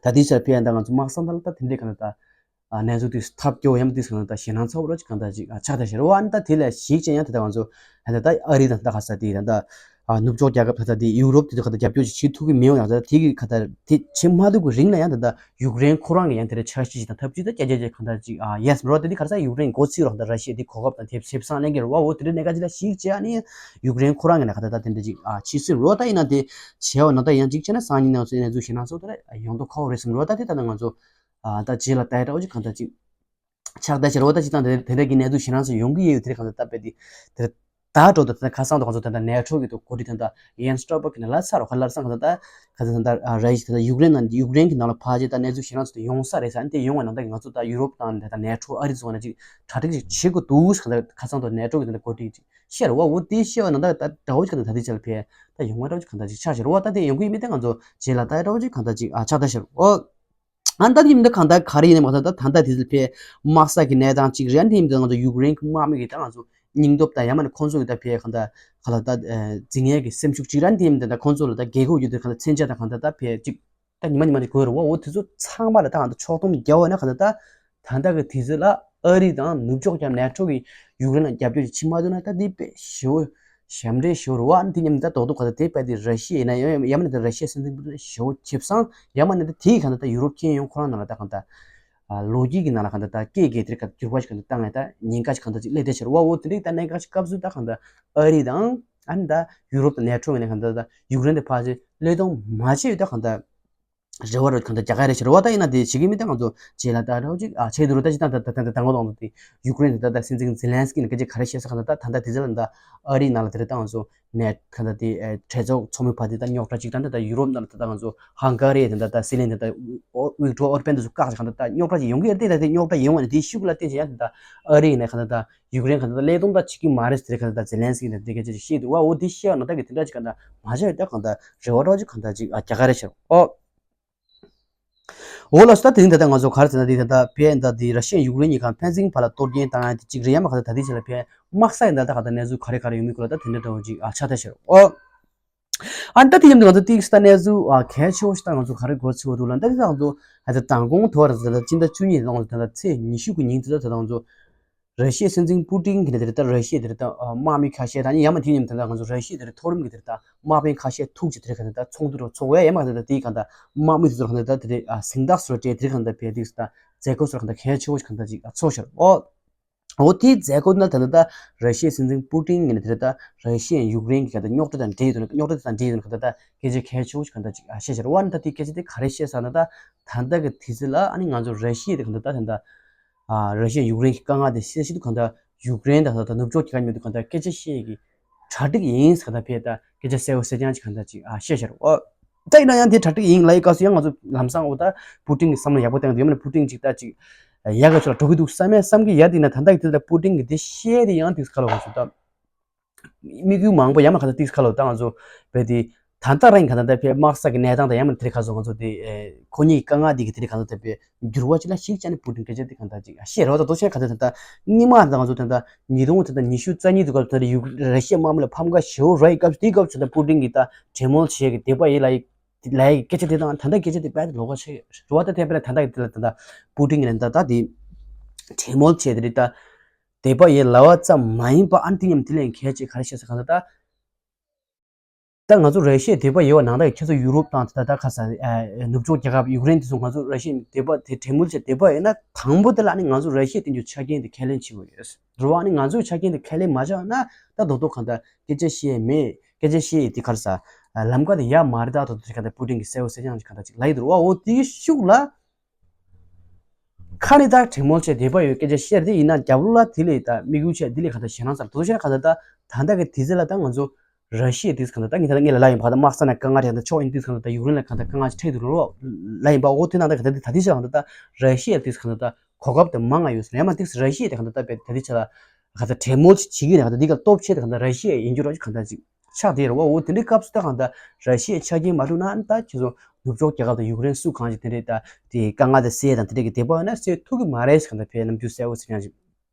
ད་ལྟའི་ཆར་ཕར་ཡང་ད་ང་ཚོ་དམག་ས་ནང་ལ་ད་དེ་འདྲའི་གང་ལྟར་ད་གནས་ཚུལ་དེ་ཐབས་སྐྱོ་ཡང་དེ་གང་ལྟར་ཞེད་སྣང་ཚ་བོ་ར་ཅིག་གང་ལྟར་ཅིག་ཆགས་བསྡད་ཤག་རེད་བ། ཨ་ནི་ད་དེ་ལ་གཞིགས་བྱས་ཡང་ད་ལྟ་ང་ཚོ་ད་ལྟ་ཨ་རི་དང་ད་ག་ས་དེ་ད་ལྟ་ནུབ་ཕྱོགས་རྒྱལ་ཁབ་ད་ལྟ་དེ་ཡུ་རོབ་དེ་ཚོ་གང་ལྟར་རྒྱབ་སྐྱོར་ཅིག་བྱེད་ཐུབ་ཀྱི་མི་ཡོང་ཡང་ད་ལྟ་དེ་གི་གང་ལྟར་དེ་བྱེད་མ་ཐུབ་ཀྱི་རིང་ལ་ཡང་ད་ལྟ། ཡུཀ་རེན་ཁོ་རང་གི་ཡང་དེ་འདྲའི་འཆར་གཞི་ཞིག་དང་ཐབས་ཇུས་དང་བསྐྱར་བཅོས་ཅིག་གང་ལྟར་ཅིག་ཨ་ཡེས་མི་རོ། དེ་འདི་ག་རེ་ཟེར་ཡུཀ་རེན་འགོ་ཚུགས་རོགས་དང་ར་ཤི་ཡ་འདི་གོ་སྐབས་དང་དེ་ཞིབ་བསམ་གླེང་གི་རེད་བ། འོ་དེ་འདྲའི་གནད་འགག་ཅིག་ལ་གཞིགས་བྱས་ཨ་ནི་ཡུཀ་རེན་ཁོ་རང་གི་ནས་ག་ད་ད་དེ་འདྲ་ཅིག་ཨ་ཕྱི་སྲིད་རོ་ད་ཡིན་ན་དེ་བྱས་བ་ན་ད་ཡང་ཅིག་བྱས་ན་སང་ཉིན་ནང་ཚོད་ཡིན་ན་ཚུལ་ཞེ་ན་ཚོད་ད་རེད་ཡོང་མདོག་ཁ་བོ་རེད་བསམ་རོ། ད་དེ་ད་ནང་ང་ཚོ་ཨ་ད་རྗེས་ལ་ལྟ་ཡ་འདྲ་བོ་ཅིག་གང་ལྟར་ཅིག་ཆགས་བསྡད་ཤག་རེད་བ། ད་སྤྱིར་བཏང་དེ་དེ་འདྲ་གི་གནས་ཚུལ་ཞེ་དྲག་ཅིག་ཡོང་གི་ཡོད་དེ་རེད། གང་ལྟར་ད་དཔེ་དེ་དེ་ད་འགྲོ་ད་ད་ཁ་སང་དུ་གང་ཚོ་ད་ད་ནེ་ཊོ་གི་དུ་གོ་སྒྲིག་ད་ད་ཡན་སི་ཊོལ་ཊེན་ཊི་གི་ནས་ལ་ཚར་རོ། ཁ་ལར་སང་གང་ཚོ་ད་གང་ཚོ་ད་ད་ར་ཡི་ད་ད་ཡུཀ་རེན་ནང་ཡུཀ་རེན་གི་ནང་ལ་ཕལ་ཆེར་ད་གནས་ཚུལ་ཞེ་དྲག་ཅིག་ད་ཡོང་ས་རེད་ས། ཨ་ནི་དེ་ཡོང་བ་ནང་ད་ང་ཚོ་ད་ཡུ་རོབ་དང་ད་ད་ནེ་ཊོ་ཨ་རི་ཚོ་ནས་ཅིག་གྲ་སྒྲིག་ཅིག་བྱེད་དགོས་འདུག་གང་ལྟར་ཁ་སང་དུ་ནེ་ཊོ་གི་ད་ད་གོ་སྒྲིག་ཅིག་བཤད་རོ་བ། འོ་དེ་བཤད་བ་ནང་ད་ད་འདྲ་བོ་ཅིག་གང་ལྟར་ད་དེ་ཆ་ལ་ཕེ་ད་ཡོང་བ་འདྲ་བོ་ཅིག་གང་ལྟར་ཅིག་ཆགས་ཤག་རོ་བ། ད་དེ་ཡོང་གི་ཡིན་མིན་ད་ང་ཚོ་རྗེས་ལ་ད་འདྲ་བོ་ཅིག་གང་ལྟར་ཅིག་ཨ་ཆགས་ད་ཤག་རོ། ཨ་ད་དེ་ཡིན་ད་གང་ལྟར་ག་རེ་ཡིན་ནའི་མ་ད་ད་ད་ལྟ་དེ་ཚོ་ཕའི་དམག་ས་གི་གནས་སྟངས་གཅིག་རེད། ཨ་དེ་ཡིན་ད་ང་ཚོ་ཡུཀ་རེན་གྱི་དམག་མི་གི་ད་ང་ཚོ་སྙིང་སྟོབས་དང་ཡང་མིན་ན་ཁོང་ཚོ་གི་ད་ཕའི་གང་ལྟར་ག་ལ་ད་འཛིང་ཡས་ཀྱི་སེམས་ཤུགས་གཅིག་རེད། ཨ་དེ་ཡིན་ད་ད་ཁོང་ཚོ་ལ་ད་རྒྱལ་ཁབ་ཡོད་དུས་གང་ལྟར་མཚོན་ཆ་དང་གང་ལྟར་ད་ཕའི་གཅིག་ད་ཉི་མ་ཉི་མ་ནས་དགོས་རེད་བ། འོ་དེ་ཚོ་ཚང་མ་ལ་ད་གང་ལྟར་ཕྱོགས་སྡོམ་རྒྱག་འོས་ན་གང་ལྟར་ད་ད་ལྟ་གི་དུས་ཚོད་ལ་ཨ་རི་དང་ནུབ་ཕྱོགས་ཀྱང་ནེ་ཊོ་གི་ཡུཀ་རེན་ལ་རྒྱབ་སྐྱོར་ཅིག་བྱེད་མ་ཐུབ་ན་ད་འདི་དཔེ་ཞེ་པོ་ཞབས་འདྲེན་ཞེ་པོ་རེད་བ། ཨ་དེ་མཉམ་ད་རྡོག་རྡོག་ག་ད་དེ་དཔེ་དེ་ར་ཤི་ཡ་ཡིན་ན་ཡང་ཡང་མིན་ན་ད་ར་ཤི་ཡའི་སྲིད་འཛིན་པུ་ཏིན་ཞེ་པོ་ཁེ་བཟང་། ཡང་མིན་ན་ད་དེའི་གང་ལྟར་ད་ཡུ་རོབ་ཁྱོན་ཡོངས་ཁོ་རང་ནང་ལ་ད་གང་ལྟར་ཨ་ལོ་རྒྱུས་ཀྱི་ནང་ལ་གང་ལྟར་ད་སྐད་རྒྱག་དེ་ག་འགྱུར་བ་ཞིག་གང་ལྟར་བཏང་ནས་ད་ཉེན་ཁ་ཞིག་གང་ལྟར་ཅིག་སླེབས་བསྡད་ཤག་རེད་བ། འོ་དེ་འདྲའི་ད་གནད་འགག་ཞིག་སྐབས་སུ་ད་གང་ལྟར་ཨ་རི་དང་ཨ་ནི་ད་ཡུ་རོབ་དང་ནེ་ཊོ་ཡིན་ན་གང་ལྟར་ད་ཡུཀ་རེན་དེ་ཕར་ཚུར་བློས་གཏོང་མ་བྱས་ཡོད་ད་གང་ལྟར། རེ་བ་རོ་གང་ལྟར་རྒྱག་ག་རེ་ཞིག་རེད་བ། ད་ཡིན་ན་དེ་བྱེད་ཀྱི་མི་ད་ང་ཚོ་རྗེས་ལ་ད་རོ་ཅིག་ཨ་བྱས་འདུག་རོ། ད་ཅི་ད་ད་ད་ད་ད་ངོ་དང་དེ་ཡུཀ་རེན་དེ་ད་ད་སྲིད་འཛིན་ཛེ་ལན་སི་ཀི་ནས་སྐད་ཆ་ག་རེ་བཤད་ས་གང་ལྟར་ད་ད་ད་དེ་ཚོ་ལ་ད་ཨ་རིའི་ནང་ལ་དེ་རེད་ད་ང་ཚོ་ནས་གང་ལྟར་དེ་ཨེ་གྲོས་ཚོགས་ཚོགས་མི་བར་དེ་ད་རྙོག་དྲ་ཅིག་ད་ད་ད་ཡུ་རོབ་ནང་ལ་ད་ད་ང་ཚོ་ཧང་ག་རི་དེ་ད་ད་སྲིད་བློན་དེ་ད་ཝིག་ཊོར་ཨོར་བན་དེ་ཚོ་བཀག་ཅིག་གང་ལྟར་ད་རྙོག་དྲ་ཅིག་ཡོང་གི་ཡོད་རེད། དེ་ད་དེ་རྙོག་དྲ་ཡོང་བ་ནས་དེའི་ཤུགས་ལ་བརྟེན་བྱས་ཡང་དེ་ད་ཨ་རིའི་ནས་གང་ལྟར་ད་ཡུཀ་རེན་གང་ལྟར་ད་བློས་གཏོང་ད་བྱེད་ཀྱི་མ་རེད་ཟེར་གང་ལྟར་ད་ཛེ་ལན་སི་ཀི་ནས་དེ་སྐད་ཆ་ཅིག་བཤད་འདུག་བ། འོ་དེ་བཤད་ཡང་ན་ད་གི་དེ་འདྲ་ཅིག་གང་ལྟར་མ་བྱས་ཡོད་ད་གང་ལྟར་རེ་བ་རོ་ཅིག་གང་ལྟར་ཅིག་ཨ་རྒྱག་ག་རེ་ཞིག་རེད་བ། འོ་ལགས་སོ། ད་དེ་རིང་ད་ལྟ་ང་ཚོ་ག་རེ་ཟེར་ན་དེ་ད་ལྟ་བས་ད་དེ་ར་ཤི་ཡ་ཡུཀ་རེན་གཉིས་ཀ་ཕན་ཚུན་བར་ལ་གཏོར་སྐྱོན་བཏང་ཡ་དེ་གཅིག་རེད། ཡང་མ་ག་ད་ད་དེ་ཆ་ལ་བས་དམག་ས་ཡིན་ད་ད་ག་ད་གནས་ཚུལ་ག་རེ་ག་རེ་ཡོད་མེད་སྐོར་ལ་ད་དེ་འདྲ་འདྲ་བོ་ཅིག་ཨ་ཆགས་ཐལ་ཤག་རེད་བ། ཨ་ད་དེ་མཉམ་དུ་ང་ཚོ་ཏིག་ས་གནས་ཚུལ་ཨ་གལ་ཆེ་བོ་ཞིག་ད་ང་ཚོ་ག་རེ་གོ་ཆེ་བོ་འདུག་ལ། ད་དེ་ད་ང་ཚོ་ཨ་ད་མདང་དགོང་དུ་བར་ད་ད་སྤྱི་ཟླ་བཅུ་གཉིས་ནང་ད་ད་ཚེས་ཉི་ཤུ་གི་ཉིན་དེ་ད་ད་ང་ཚོ་ར་ཤི་ཡའི་སྲིད་འཛིན་པུ་ཏིན་གྱིས་ནི་དེ་ལྟར་ར་ཤི་ཡའི་དེ་ལྟར་དམག་མི་ཁ་ཤས་དང་ཡང་མིན་དེ་མཉམ་དུ་ད་ང་ཚོ་ར་ཤི་ཡའི་དེ་ལྟར་མཐོ་རིམ་གྱི་དེ་ལྟར་དམག་དཔོན་ཁ་ཤས་ཐུག་ཅིག་དེ་ལྟར་ག་དེ་ལྟར་ཚོགས་འདུ་རུ་ཚོགས་པའི་ཡང་མིན་དེ་ལྟར་དེའི་ག་དེ་ལྟར་དམག་མི་དེ་ཚོར་ག་དེ་ལྟར་དེ་ལྟར་གཟེངས་རྟགས་སུ་སྤྲད་དེ་ག་དེ་ལྟར་བས་དེ་ལྟར་མཛད་སྒོ་སོགས་ག་དེ་ལྟར་གལ་ཆེ་བོ་ཞིག་ག་དེ་ལྟར་ཅིག་ཚོགས་ཤར། འོ་འོ་དེའི་མཛད་སྒོ་ནང་དེ་ལྟར་ར་ཤི་ཡའི་སྲིད་འཛིན་པུ་ཏིན་གྱིས་ནི་དེ་ལྟར་ར་ཤི་ཡའི་ཡུཀ་རེན་གྱི་ག་དེ་ལྟར་རྙོག་དྲ་དང་འབྲེལ་ཡོད་དུ་རྙོག་དྲ་དང་འབྲེལ་ཡོད་དུ་ག་དེ་ལྟར་སྐད་ཆ་གལ་ཆེ་བོ་ཞིག་ག་དེ་ལྟར་ཅིག་བཤད་ཤར། འོ་ན་ད་དེའི་སྐད་ཆ་དེ་ག་རེ་བཤད་ས་ན་ད་ད་ལྟ་གི་དུས་ཚོད་ལ་ཨ་ནི་ང་ཚོ་ར་ཤི་ཡ་དེ་གང་ལྟར་ད་ད་ལྟ་ཨ་ར་ཤི་ཡ་ཡུཀ་རེན་གྱི་དཀའ་ངལ་དེ་སེལ་ཆེད་དུ་གང་ལྟར་ཡུཀ་རེན་དང་ད་ལྟ་ནུབ་ཕྱོགས་རྒྱལ་ཁབ་མཉམ་དུ་གང་ལྟར་སྐད་ཆ་བཤད་ཀྱི་གྲ་སྒྲིག་ཡིན་ཟེར་གང་ལྟར་ཕེ་ད་སྐད་ཆ་གསལ་བོ་གསལ་རྐྱང་ཅིག་གང་ལྟར་ཅིག་ཨ་བཤད་ཤར། ཨོ་ད་ཡིན་ན་ཡང་དེ་གྲ་སྒྲིག་ཡིན་ལབ་ཡི་སྐབས་སུ་ཡང་ང་ཚོ་ལམ་སང་འོ་ད་པུ་ཏིན་གྱི་བསམ་བློ་ཡག་པོ་བཏང་གི་འདུག་ཡང་མིན་ན་པུ་ཏིན་ཅིག་ད་ཅིག་ཡག་ག་ཆོག་ལ་འགྲོ་གི་འདུག་བསམ་ཡ་བསམ་གི་ཡ་དེ་ཡིན་ན་ད་ལྟ་གི་དུས་ལ་པུ་ཏིན་གྱི་དེ་བཤད་དེ་ཡང་དུས་སྐབས་ལ་ང་ཚོ་ད། དམིགས་ཡུལ་མང་པོ་ཡང་མ་ག་ད་ཏིག་ཁ་ལོ་ད་ང་ཚོ་བས་དེ་ད་ལྟ་རང་ག་ད་ད་ཕེ་དམག་ས་གི་གནས་སྟངས་དང་ཡང་མ་དེ་རིགས་ཁ་སོ་ང་ཚོ་དེ་ཁོ་གཉིས་དཀའ་ངལ་དེ་གི་དེ་རིགས་ཁ་ད་ད་ཕེ་འགྱུར་བ་ཅི་ལ་ཞིག་ཅན་པུ་ཏིན་སྐད་ཆ་དེ་ག་ད་ཅིག་ཤེས་རོ། ད་དོ་ཤེས་ག་ད་ད་ད་གཉིས་མ་ད་ང་ཚོ་ད་ད་ཉིས་སྟོང་ད་ད་ཉི་ཤུ་རྩ་གཉིས་དུ་ག་ད་ད་ཡུ་ར་ཤི་ཡ་དམག་མི་ལ་ཕམ་ཁ་ཞེ་པོ་ར་ཡི་སྐབས་དེའི་སྐབས་ཚོད་ད་པུ་ཏིན་གི་ད་གྲོས་མོལ་བྱེད་གི་དེ་པ་ཡི་ལ་ཡི་ལ་ཡི་སྐད་ཆ་དེ་དང་ད་ད་སྐད་ཆ་དེ་པ་དེ་ལོག་ག་ཆེ་རོ། ད་ཐེ་པེ་ད་ད་གི་དེ་ལ་ད་ད་པུ་ཏིན་གི་ལ་ད་ད་དེ་གྲོས་མོལ་བྱེད་དེ་རིགས་ད། དད་པ་ཡི་ལ་བ་ཙམ་མ་ཡིན་པ་ཨ་ནི་དེ་མཉམ་དེ་ལས་གལ་ཆེ་ག་རེ་བཤད་ས་གང་ལྟར་ད། ད་ང་ཚོ་ར་ཤི་ཡའི་དད་པ་ཡོད་པ་ནང་ད་ཁྱེད་ཚོ་ཡུ་རོབ་དང་ད་ད་ཁ་ས་ནུབ་ཕྱོགས་རྒྱལ་ཁབ་ཡུཀ་རེན་དེ་ཚོ་ང་ཚོ་ར་ཤི་ཡའི་དད་པ་དེ་གྲོས་མོལ་བྱེད་དད་པ་ཡོད་ན་དང་པོ་དེ་ལ་ཨ་ནི་ང་ཚོ་ར་ཤི་ཡ་དེ་ཚོ་ཆ་རྐྱེན་དེ་ཁས་ལེན་བྱེད་དགོས་ཡོད་རེད་བ། ཨ་ནི་ང་ཚོའི་ཆ་རྐྱེན་དེ་ཁས་ལེན་མ་བྱས་ན་ད་རྡོག་རྡོག་གང་ལྟར་སྐད་ཆ་བཤད་མེད་སྐད་ཆ་བཤད་ཡི་དེ་ག་རེ་ཟ་ལམ་ཁ་དེ་ཡག་མ་རེད། ད་རྡོག་རྡོག་གང་ལྟར་པུ་ཏིན་གི་གསལ་བོ་གསལ་རྐྱང་ཅིག་གང་ལྟར་ཅིག་ལབ་ཡི་འདུག་རེད་བ། འོ་དེའི་ཤུགས་ལ། ཁ་ནས་ད་གྲོས་མོལ་བྱས་དད་པ་ཡོད་སྐད་ཆ་བཤད་དེ་ཡིན་ན་རྒྱབ་ལོགས་ལ་དེ་ལས་ད་དམིགས་ཡུལ་བྱས་དེ་ལས་གང་ལྟར་ཞེད་སྣང་ཚ་ལ་དོ་ཤེས་གང་ལྟར་ད་ད་ལྟ་གི་དུས་ཚོད་ལ་ད་ང་ཚོ་ར་ཤི་ཡ་དུས་གང་ལྟར་ད་ངས་ད་ལྟ་ངས་ལ་ལ་ཡིན་པ་ད་དམག་ས་ན་དཀའ་ངལ་རེད། ད་ཕྱོགས་ཡིན་དུས་གང་ལྟར་ད་ཡུཀ་རེན་ལ་གང་ལྟར་དཀའ་ངལ་ཅིག་འཕྲད་འདུག་རོ་ལ་ཡིན་པ། འོ་དེ་ནང་ད་གང་ལྟར་ད་དུས་ཚོད་གང་ལྟར་ད་ར་ཤི་ཡ་དུས་གང་ལྟར་ད་གོ་སྐབས་དེ་མང་ང་ཡོད་ཟེར་ཡང་མ་དུས་ར་ཤི་ཡ་དེ་གང་ལྟར་ད་བས་ད་དུས་ཚོད་ལ་གང་ལྟར་གྲོས་མོལ་ཅིག་བྱེད་ཀྱི་ཡིན་ན་གང་ལྟར་འདི་ག་སྟོབས་ཆེ་དེ་གང་ལྟར་ར་ཤི་ཡ་ཡིན་རྒྱུ་རོ་གང་ལྟར་ཅིག་ཆགས་བསྡད་རེད་བ། འོ་དེ་འདྲའི་སྐབས་སུ་ད་གང་ལྟར་ར་ཤི་ཡའི་ཆ་རྐྱེན་མ་བསྒྲུབས་ན་ད་ཁྱེད་ཚོ་ནུབ་ཕྱོགས་རྒྱལ་ཁབ་དང་ཡུཀ་རེན་སུ་གང་ཅིག་དེ་འདྲའི་ད་དེ་དཀའ་ངལ་དེ་སེལ་དང་དེ་འདྲའི་གི་དད་པ་ཡོད་ན་སེལ་ཐུབ་ཀྱི་མ་རེད་ཟེར་གང་ལྟར་ཕའི་རྣམ་འགྱུར་གསལ་བོ་ཟེར་ཀྱང་ཅིག་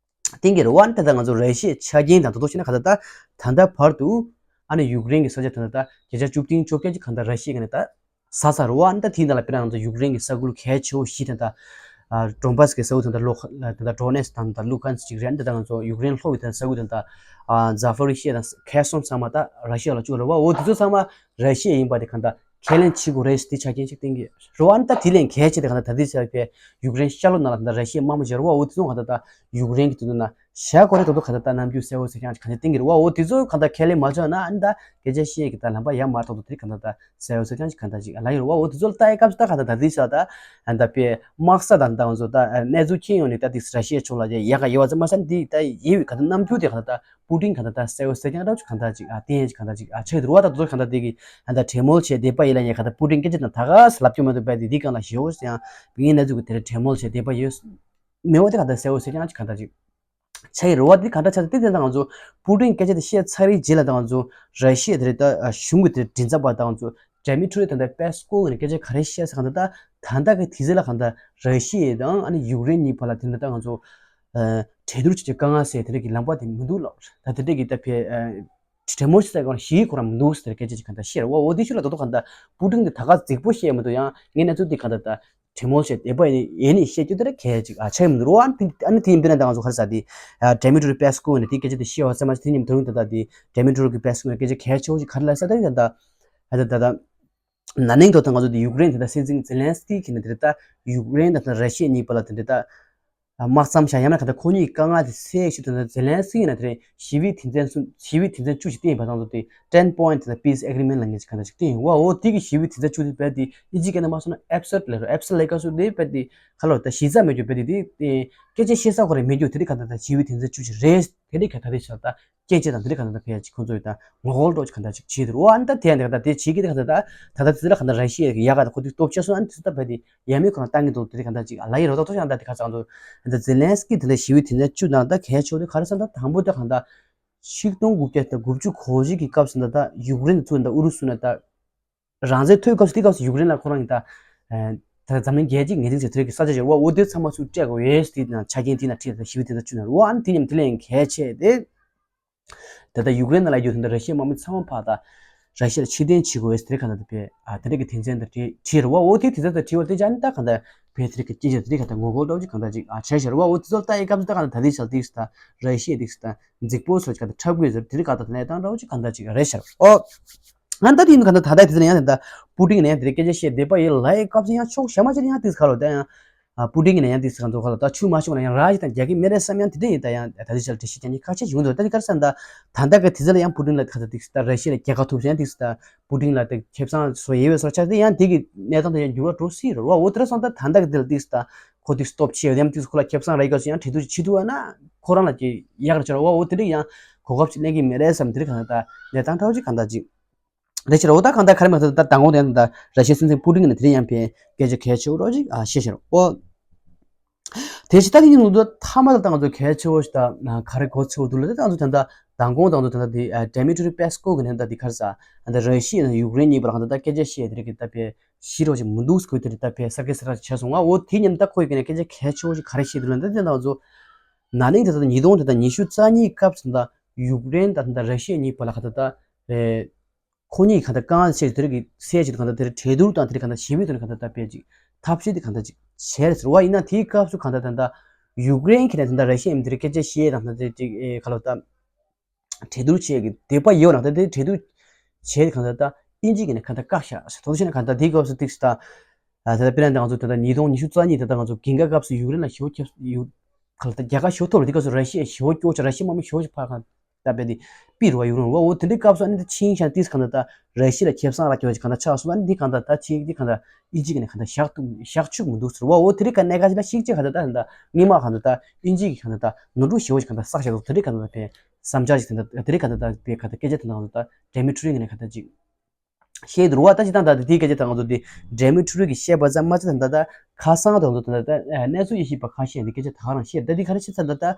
བསྟན་གྱི་རེད་བ། ད་ད་ང་ཚོ་ར་ཤི་ཡའི་ཆ་རྐྱེན་དང་ད་དུང་བཤད་ན་གང་ལྟར་ད་ད་ལྟ་བར་དུ་ཨ་ནི་ཡུཀ་རེན་གྱི་ས་ཆ་ད་ལྟ་ད་བརྒྱ་ཆ་བཅུ་བདུན་བཅོ་བརྒྱད་ཅིག་གང་ལྟར་ར་ཤི་ཡའི་གི་ནས་ད་ཟ་ས་རེད་བ། ཨ་ནི་ད་དེའི་ནང་ལ་དཔེར་ན་ང་ཚོ་ཡུཀ་རེན་གྱི་ས་ཁུལ་གལ་ཆེ་བོ་བཞི་དང་ད་ཨ་ཌོན་པཱས་ཀྱི་ས་ཁུལ་དང་ད་ལོ་ད་ད་ཌོ་ནེ་སི་དང་ད་ལུ་ཀན་སི་ཅིག་རེད། ཨ་ནི་ད་ད་ང་ཚོ་ཡུཀ་རེན་ལྷོ་ཡི་ད་ས་ཁུལ་དང་ད་ཨ་ཛ་ཕོ་རི་ཤི་ཡ་དང་ཁེ་སོན་ཚང་མ་ད་ར་ཤི་ཡ་ལ་བཅུག་རེད་བ། འོ་དེ་ཚོ་ཚང་མ་ར་ཤི་ཡ་ཡིན་པ་དེ་གང་ལྟར་ཁས་ལེན་བྱེད་དགོས་རེད་ཟེར་དེ་ཆ་རྐྱེན་ཅིག་བསྟན་གྱི་རེད་བ། ཨ་ནི་ད་དེ་ལས་གལ་ཆེ་དེ་གང་ལྟར་ད་ལྟའི་ཆར་པའི་ཡུཀ་རེན་ཤར་ལྷོ་ནང་ལ་ད་ད་ར་ཤི་ཡ་དམག་མི་བཞག་རེད་བ། འོ་དེ་ཚོ་གང་ལྟར་ད་ཡུཀ་རེན་གྱི་དོན་དུ་ན་བཞག་དགོས་རེད། དོ་དོ་གང་ལྟར་ད་རྣམ་འགྱུར་གསལ་བོ་ཟེར་ཀྱང་གང་ལྟར་བསྟན་གྱི་རེད་བ། འོ་དེ་ཚོ་གང་ལྟར་ཁས་ལེན་མ་བྱུང་ན་ཨ་ནི་ད་སྐད་ཆ་བཤད་ཀྱི་ད་ལམ་པ་ཡག་མ་རེད། དོ་དོ་དེ་གང་ལྟར་ད་གསལ་བོ་ཟེར་ཀྱང་གང་ལྟར་ཅིག་ལབ་ཡོད་རེད་བ། འོ་དེ་ཚོ་ལ་ལྟ་ཡི་སྐབས་སུ་ད་གང་ལྟར་ད་ལྟའི་ཆར་ད་ཨ་ནི་ད་པའི་དམག་ས་དང་ད་ང་ཚོ་ད་གནས་ཚུལ་མཁྱེན་ཡོང་ནས་ད་དེ་ར་ཤི་ཡའི་ཕྱོགས་ལ་ཡག་ག་ཡོད་བ་ཙམ་མ་ཟད་འདི་ད་ཡིན་གང་ལྟར་རྣམ་འགྱུར་དེ་གང་ལྟར་ད། པུ་ཏིན་གང་ལྟར་ད་གསལ་བོ་གསལ་རྐྱང་འདྲ་བོ་གང་ལྟར་ཅིག་ཨ་བསྟན་ཡ་ཅིག་གང་ལྟར་ཅིག་ཨ་ཆགས་འདུག་རེད་བ། ད་དོ་གང་ལྟར་དེ་གི་ཨ་ད་གྲོས་མོལ་བྱས་བསྡད་པ་ཡིན་ལ་ཡང་གང་ལྟར་པུ་ཏིན་སྐད་ཆ་དང་ད་ག་ས་ལབ་ཀྱི་མ་འདུག་པས་དེ་འདི་གང་ལ་ཞེ་བོ་ཡང་བི་ངན་ན་ཚུགས་དེར་གྲོས་མོལ་བྱས་བསྡད་པ་ཡོད་མེད་པ་དེ་གང་ལྟར་གསལ་བོ་གསལ་རྐྱང་ཅིག་གང་ལྟར་ཅིག་ཆགས་ཡི་རེད་བ། དེ་གང་འདྲ་ཆགས་དེ་དེ་ད་ང་ཚོ་པུ་ཏིན་སྐད་ཆ་དེ་བཤད་ཚར་རེད་རྗེས་ལ་ད་ང་ཚོ་ར་ཤི་ཡ་དེ་རེད་ད་གཞུང་གི་དེ་མགྲིན་ཚབ་པ་ད་ང་ཚོ་ཌི་མི་ཊི་རི་ད་ད་པེ་སི་ཀོ་བ་ནས་སྐད་ཆ་ག་རེ་བཤད་ས་གང་ལྟར་ད་ ད་ལྟ་གི་དུས་ཚོད་ལ་གང་ལྟར་ར་ཤི་ཡ་དང་ཨ་ནི་ཡུཀ་རེན་གཉིས་བར་ལ་དེ་འདྲ་ད་ང་ཚོ་ཨ་གྲོས་བསྡུར་བྱེད་རྒྱུ་དཀའ་ངལ་སེལ་དེ་འདྲ་གི་ལམ་ཁ་དེ་མི་འདུག་ལབ། ད་དེ་འདྲ་གི་ད་ཕེ་ཨ་གྲོས་མོལ་བྱེད་ས་གང་ཞིག་ཁོ་རང་མི་འདུག་ཟེར་སྐད་ཆ་ཅིག་གང་ལྟར་བཤད་རེད་བ། འོ་དེ་ཤུལ་ལ་ད་དུང་གང་ལྟར་པུ་ཏིན་གྱིས་ད་ག་རྫིག་པོ་བཤད་མི་འདུག། ཡང་ངས་གནས་ཚུལ་དེ་གང་ལྟར་ད་གྲོས་མོལ་བྱས་བསྡད་པ་ཡིན་ནི་བཤད་རྒྱུ་དེ་འདྲ་གལ་ཅིག་ཨ་ཆགས་མི་འདུག་རོ། ཨ་ནི་དེ་ཨ་ནི་དེ་ཡིན་པས་ན་ད་ང་ཚོ་ག་རེ་ཟེར་དེ་ཨ་ཌི་མི་ཊི་རི་པེ་སི་ཀོ་ནས་དེ་སྐད་ཆ་དེ་བཤད་བ་ཙམ་མ་ཟད། དེ་ཉིན་དུ་རིང་ད་ལྟ་དེ་ཌི་མི་ཊི་རི་པེ་སི་ཀོ་ནས་སྐད་ཆ་གལ་ཆེ་བོ་ཞིག་ག་རེ་ལབ་ཟེར་ད་ད་ད་ད་ད་ད་ད་ན་ནིང་དུ་ད་ང་ཚོ་དེ་ཡུཀ་རེན་དེ་ད་སྲིད་འཛིན་ཛེ་ལན་སི་ཀི་གིས་ནས་དེ་ད་ཡུཀ་རེན་དང་ད་ར་ཤི་ཡ་གཉིས་བར་ལ་དེ་འདྲ་ད་དམག་མཚམས་བཞག་ཡང་ན་ག་ད་ཁོ་གཉིས་དཀའ་ངལ་དེ་སེལ་ཞུ་དེ་ད་ཛེ་ལན་སི་ཀི་ཡིན་ན་དེ་རིང་ཞི་བའི་དོན་ཚན་གསུམ་ཞི་བའི་དོན་ཚན་བཅུ་ཞིག་བཏིང་བ་དང་ཚོ་དེ་ཊེན་པོ་ཡིན་ཊི་དེ་ད་པིས་ཨེ་གི་རི་མེན་ཊི་ལབ་མཁན་ཅིག་ག་ད་ཅིག་བཏིང་ཡོད། འོ་དེ་གི་ཞི་བའི་དོན་ཚན་བཅུ་དེ་རྦད་དེ་ཨིན་ཇི་སྐད་ནང་མ་སོང་ན་ཨེབ་སརཌ་ལབ་རེད། ཨེབ་སརཌ་ལབ་སྐབས་སུ་དེ་རྦད་དེ་ག་ལོར་ད་གཞི་རྩ་མེད་རྒྱུ་རྦད་དེ་དེ་སྐད་ཆ་བཤད་ས་ཁོ་རང་མེད་རྒྱུ་དེ་འདྲ་ག་ད་ད་ཞི་བའི་དོན་ཚན་བཅུ་ཞིག་རེད། དེ་འདྲ་ག་ད་དེ་ཆགས་ད། སྐད་ཆ་དང་དེ་འདྲ་ག་ད་ད་ཕེ་ཡ་ཅིག་ཁོང་ཚོ་ཡོད་ད་ངོ་རྒོལ་འདྲ་ཅིག་ག་ད་ཅིག་བྱེད་དེ་རོ། ཨ་ནི་ད་དེ་ཡང་དེ་ག་ད་དེ་བྱེད་ཀྱི་དེ་ག་ད་ད་ད་ད་དེ་ཚོ་ལ་ག་ད་ར་ཤི་ཡ་ཡག་ག་ད་ཁོ་དེ་སྟོབས་ཆེ་སོང་། ཨ་ནི་དེ་ཚོ་ད་རྦད་དེ་ཡ་མེད་ཁོ་རང་བཏང་གི་འདུག། དེ་འདྲ་ག་ད་ཅིག་ལ་ཡི་རོ་ད་ཐོ་ཤང་ད་དེ་ག་ཚང་དུ་ད་ཛེ་ལན་སི་ཀི་དེ་འདྲ་ཞི་བའི་དོན་ཚན་བཅུ་ནང་ད་གལ་ཆེ་བོ་དེ་ག་རེ་ཟེར་ན་ད་དང་པོ་ད་ག་ད་ཆིག་སྟོང་དགུ་བརྒྱ་དང་དགུ་བཅུ་གོ་བཞི་གི་སྐབས་སུ་ད་ད་ཡུཀ་རེན་ཚུར་ད་ཨུ་རུ་སུ་ན་ད། རང་བཙན་ཐོབ་སྐབས་སུ་དེ་སྐབས་སུ་ཡུཀ་རེན་ལ་ཁོ་རང་གིས་ད་ད་འཛམ་གླིང་རྒྱལ་སྤྱིའི་ངོས་འཛིན་བྱས་དེ་རིགས་ཀྱི་ས་ཆ་བཞག་པ། འོ་དེ་ཚང་མ་ཚུར་སྤྲད་དགོས་ཡོད་དེ་ཆ་རྐྱེན་དེ་ན་ཁྲིད་ད་ཞི་བའི་དོན་ཚན་བཅུ་ན་རེད་བ། ཨ་ནི་དེ་མཉམ་དེ་ལས་ཡང་གལ་ཆེ་དེ། ད་ལྟ་ཡུཀ་རེན་ནང་ལ་ཡོད་དེ་འདྲ་ར་ཤི་ཡའི་དམག་མི་ཚང་མ་ཕར་ད་ར་ཤི་ཡ་ལ་ཕྱིར་འཐེན་བྱེད་དགོས་ཡོད་དེ་རིགས་གང་ལྟར་དེ་བས་ཨ་དེ་རིགས་ཀྱི་དོན་ཚན་དེ་བྲིས་བྲིས་རེད་བ། འོ་དེ་དོན་ཚན་དེ་བྲིས་བ་དེ་ཅང་ད་གང་ལྟར་བས་དེ་རིགས་ཀྱི་སྐད་ཆ་དེ་རིགས་གང་ལྟར་ངོ་རྒོལ་འདྲ་བོ་ཅིག་གང་ལྟར་ཅིག་ཨ་བྱས་ཤག་རེད་བ། འོ་དེ་ཚོ་ལ་ལྟ་ཡི་སྐབས་སུ་ད་གང་ལྟར་ད་དེ་ཆགས་དེ་ད་ར་ཤི་ཡ་དེ་ད་རྫིག་པོ་ཚོ་གང་ལྟར་འཁྲབ་དགོས་ཚོ་དེ་རིགས་གང་ལྟར་གནས་སྟངས་འདྲ་བོ་ཅིག་གང་ལྟར་ཅིག་རེད་ཤག་ཨོ། ང་ད་དེ་ཡིན་གང་ལྟར་ད་ལྟ་དེ་ཚོ་ཡང་ད་པུ་ཏིན་ནས་ཡང་དེ་རིགས་སྐད་ཆ་བཤད་བསྡད་པ་ཡིན་ལ་ཡི་སྐབས་སུ་ཡང་ཕྱོགས་གཞན་མ་ཅིག་ཡང་དེ་ཁ་ལོ་ད་ཡང་ཨ་པུ་ཏིན་ནས་ཡང་དེ་ཚོ་གང་ཚོ་ཁ་ལོ་ད་ཆུ་མ་ཤོང་ན་ཡང་ར་ཞིག་དང་རྒྱག་གི་མེད་རེད་བསམ་ཡང་དེ་འདྲ་ཡིན། ད་ཡང་ད་དེ་ཆ་ལ་འགྲེལ་བཤད་རྒྱག་མཁན་ཁ་ཤས་ཤིག་ཡོང་འདུག། ད་དེ་ག་རེ་ཟེར་ན་ད་ད་ལྟ་གི་དེ་ཚོ་ལ་ཡང་པུ་ཏིན་ལ་ཁ་ད་དེ་ད་ར་ཤི་ཡ་ལ་རྒྱལ་ཁ་ཐོབ་ཡང་དེ་ད་པུ་ཏིན་ལ་དེ་ཁེ་བཟང་བཟོ་ཡས་བཟོ་ཆགས་དེ་ཡང་དེ་གི་གནས་སྟངས་དེ་ཡང་འགྱུར་བ་འགྲོ་སྲིད་རེད་བ། འོ་དེ་འདྲ་སོང་ད་ད་ལྟ་གི་དེ་ལ་དེ་ད་ཁོ་དེ་སྟོབས་ཆེ་ཡོད་ཡང་དེ་ཁོ་ལ་ཁེ་བཟང་རག་གི་ཡང་དེ་དུས་ཆེ་དུས་བ་ན་ཁོ་རང་ལ་ཀྱི་ཡག་རེ་ཆོད་རེད་བ། འོ་དེ་འདྲ་ཡང་གོ་སྐབས་ཅིག་ལེན་གི་མེད་རེད་བསམ། དེ་རིགས་གང་ལྟར་གནས་སྟངས་འདྲ་བོ་ཅིག་གང་ལྟར་ཅིག་རེད་ཆོད་རེད། འོ་ད་གང་ལྟར་ག་རེ་མ་ཟད་ད་མདང་དགོང་དེ་ད་ར་ཤི་ཡའི་སྲིད་འཛིན་པུ་ཏིན་གྱིས་དེ་རིང་ཡང་ཕེ་སྐད་ཆ་གལ་ཆེ་བོ་འདྲ་བོ་ཅིག་ཨ་བཤད་ཤག་རེད། འོ། དེ་ཕྱི་ད་དེ་ཉིན་ལོ་མཐའ་མ་ལ་ད་ང་ཚོ་གལ་ཆེ་བོ་ཞིག་ད་ག་རེ་གོ་ཆེ་བོ་འདུག་ལ། ད་ང་ཚོ་ད་ལྟ་མདང་དགོང་ད་ང་ཚོ་ད་ལྟ་དེ་ཌི་མི་ཊི་རི་པེ་སི་ཀོ་གི་ནས་ད་དེ་ག་རེ་ཟ་ད་ར་ཤི་ཡ་ཡུཀ་རེན་གཉིས་བར་ལ་ད་ལྟ་སྐད་ཆ་བཤད་དེ་རིགས་ཀྱི་ད་ཕེ་ཞི་རོགས་ཅིག་མི་འདུག་ཟེར་གོ་དེ་རིགས་ད་ཕེ་ས་སྐད་ས་ར་བྱས་སོང་ང་། འོ་དེ་ཉིན་ད་ཁོ་ཡི་གི་ནས་སྐད་ཆ་གལ་ཆེ་བོ་ཞིག་ག་རེ་བཤད་འདུག་ལ། ད་དེ་ད་ང་ཚོ་ན་ནིང་ད་ད་ཉིས་སྟོང་ད་ད་ཉི་ཤུ་རྩ་གཉིས་སྐབས་སུ་ད་ཡུཀ་རེན་ད་ད་ར་ཤི་ཡ་གཉིས་བར་ལ་ག་ད་ད་རེད། ཁོ་གཉིས་གང་ལྟར་དཀའ་ངལ་ཆེ་དེ་རིགས་ཀྱི་སེལ་ཆེད་དུ་གང་ལྟར་དེ་རིགས་གྲོས་བསྡུར་དང་དེ་རིགས་གང་ལྟར་ཞི་བའི་ཐོག་ནས་གང་ལྟར་ད་སྤེལ་ཅིག་ཐབས་ཤེས་དེ་གང་ལྟར་ཅིག་བྱས་རེད་ཟེར་བ་ཡིན་ན། དེའི་སྐབས་སུ་གང་ལྟར་ད་ལྟ་ཡུཀ་རེན་གྱི་ནས་ད་ལྟ་ར་ཤི་ཡ་མི་དེ་རིགས་སྐད་ཆ་བཤད་དང་ད་ལྟ་ཅིག་ཨེ་ག་ལ་ད་གྲོས་བསྡུར་བྱེད་ཀྱི་འདོད་པ་ཡོད་ན་ད་དེ་གྲོས་བསྡུར་བྱས་གང་ལྟར་ད་ཨིན་ཇི་གི་ནས་གང་ལྟར་བཀག་བཞག་ཟེར། དོ་ཤེ་ན་གང་ལྟར་དེའི་སྐབས་སུ་ཏིག་ད་ད་ལྟ་དཔེར་ན་ད་ང་ཚོ་ད་ལྟ་ཉིས་སྟོང་ཉི་ཤུ་རྩ་གཉིས་ད་ལྟ་ང་ཚོ་རྒྱལ་ཁ་སྐབས་སུ་ཡུཀ་རེན་ལ་ཞེ་པོ་ཁྱབ་ཡུ་ག་ལ་ད་རྒྱལ་ཁ་ཞེ་པོ་ཐོབ་རེད། དེ་སྐབས་སུ་ར་ཤི་ཡ་ཞེ་པོ་སྐྱོ་ཆ་ར་ཤི་ཡ་དམག་མི་ཞེ་པོ་ཞིག་ཕར་གང་ད་རྦད་དེ་ཕུད་རེད་བ་ཡུཀ་རེན་བ། འོ་དེ་འདྲའི་སྐབས་སུ་ཨ་ནི་ད་ཕྱིན་ཤག་ཏིས་གང་ད་ད་ར་ཤི་ཡ་ལ་ཁེ་བཟང་རག་གི་བ་ཅིག་གང་ད་ཆགས་སོང་། ཨ་ནི་འདི་གང་ད་ད་ཕྱིན་འདི་གང་ད་ཨིན་ཇི་གི་ནས་གང་ད་བཞག་ཐུབ་བཞག་ཆོག་མི་འདུག་ཟེར་བ། འོ་དེ་འདྲའི་ག་གནད་འགག་ཅིག་ལ་ཞིག་ཅིག་གང་ད་ད་ད་སྔོན་མ་གང་ད་ད་ཨིན་ཇི་གི་གང་ད་ད་ནོར་འཁྲུལ་ཞེ་པོ་ཅིག་གང་ད་བསགས་བཞག་འདུག། དེ་འདྲའི་གང་ད་ད་བས་བསམ་འཆར་ཅིག་དེ་འདྲ་དེ་འདྲའི་གང་ད་ད་བས་གང་ད་སྐད་ཆ་དེ་འདྲ་གང་ད་ད་ཌི་མི་ཊི་རི་གི་ནས་གང་ད་ཅིག་བཤད་འདུག་བ། ད་ཅི་ཐང་ད་དེའི་སྐད་ཆ་དང་ང་ཚོ་དེ་ཌི་མི་ཊི་རི་གིས་བཤད་པ་ཙམ་མ་ཚད་ད་ད་ཁ་སང་ད་ང་ཚོ་ད་ད་གནས་ཚུལ་དབྱེ་ཞིབ་པ་ཁ་ཤས་འདི་སྐད་ཆ་ད་ག་རང་བཤད། ད་འདི་ག་རེ་བཤད་ཚར་ད་ད་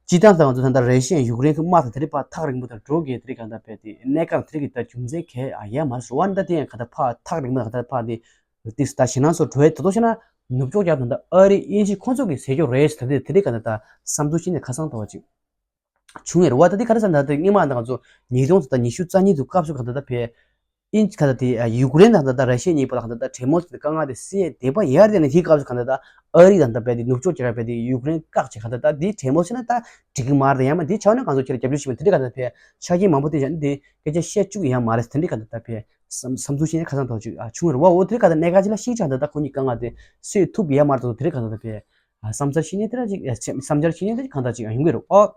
ཅི་ཐང་ད་ང་ཚོ་ད་ད་རེ་ཤན་ཡུཀ་རེན་གི་དམག་དང་དེ་རིགས་བར་ཐག་རིང་པོ་དང་འགྲོ་གི་དེ་རིགས་གང་ད་བས་དེ་གནད་འགག་དེ་རིགས་ཀྱི་ད་རྒྱུ་མཚན་གལ་ཡ་མ་རེད་ཟེར་བ། ད་དེ་ཡང་གང་ད་ཕར་ཐག་རིང་པོ་དང་གང་ད་ཕར་དེ་དེ་ད་ཞེད་སྣང་སོགས་འགྲོ་ཡ་ད་དོ་ཤེ་ན་ནུབ་ཕྱོགས་རྒྱལ་ཁབ་ད་ད་ཨ་རི་དབྱིན་ཇི་ཁོང་ཚོ་གི་ཟེར་རྒྱུ་རེད་ཟེར་ད་དེ་དེ་རིགས་གང་ད་ད་བསམ་ཚུལ་ཤེས་ནས་ཁ་སང་ད་བ་ཅིག་བྱུང་ཡོད་རེད་བ། ད་འདི་ག་རེ་ཟེར་ན་ད་ལྟ་སྔོན་མ་ད་ང་ཚོ་ཉིས་སྟོང་ད་ལྟ་ཉི་ཤུ་རྩ་གཉིས་དུས་སྐབས་སུ་ག་ད་ལྟ་བས་ཨིན་ག་ད་དེ་ཡུཀ་རེན་དང་ད་ལྟ་ར་ཤི་ཡ་གཉིས་བར་ལ་ག་ད་ལྟ་གྲོས་མོལ་དེ་དཀའ་ངལ་དེ་སེལ་བསྡད་པ་ཡར་དེ་ནས་དེའི་སྐབས་སུ་ག་ད་ལྟ་ཨ་རི་དང་ད་བས་དེ་ནུབ་ཕྱོགས་ཀྱི་ར་བས་དེ་ཡུཀ་རེན་བཀག་ཅིག་ག་ད་ལྟ་དེ་གྲོས་མོལ་བྱས་ན་ད་འགྲིག་གི་མ་རེད། ཡང་མ་དེ་ཆགས་ན་ང་ཚོ་ཁྱེད་རྒྱབ་སྐྱོར་ཞུ་མ་དེ་འདྲ་ག་ད་བས་ཆ་རྐྱེན་མང་པོ་དེ་བཞག་ནས་དེ་སྐད་ཆ་བཤད་བཅུག་ཡ་མ་རེད། དེ་འདྲ་ག་ད་ལྟ་བས་བསམ་བསམ་ཚུལ་ཤེས་ནས་ཁ་སང་ཐོག་ཅིག་བྱུང་ཡོད་རེད་བ། འོ་དེ་ག་ད་གནད་འགག་ཅིག་ལ་ཤིག་ཅང་ད་ལྟ་ཁོ་གཉིས་དཀའ་ངལ་དེ་སེལ་ཐུབ་ཡ་མ་རེད། དེ་འདྲ་ག་ད་ལྟ་བས་བསམ་འཆར་ཤེས་ནས་དེ་འདྲ་ཅིག་བསམ་འཆར་ཤེས་ནས་དེ་ག་ད་ཅིག་ཡོང་གི་རེད། ཨོ།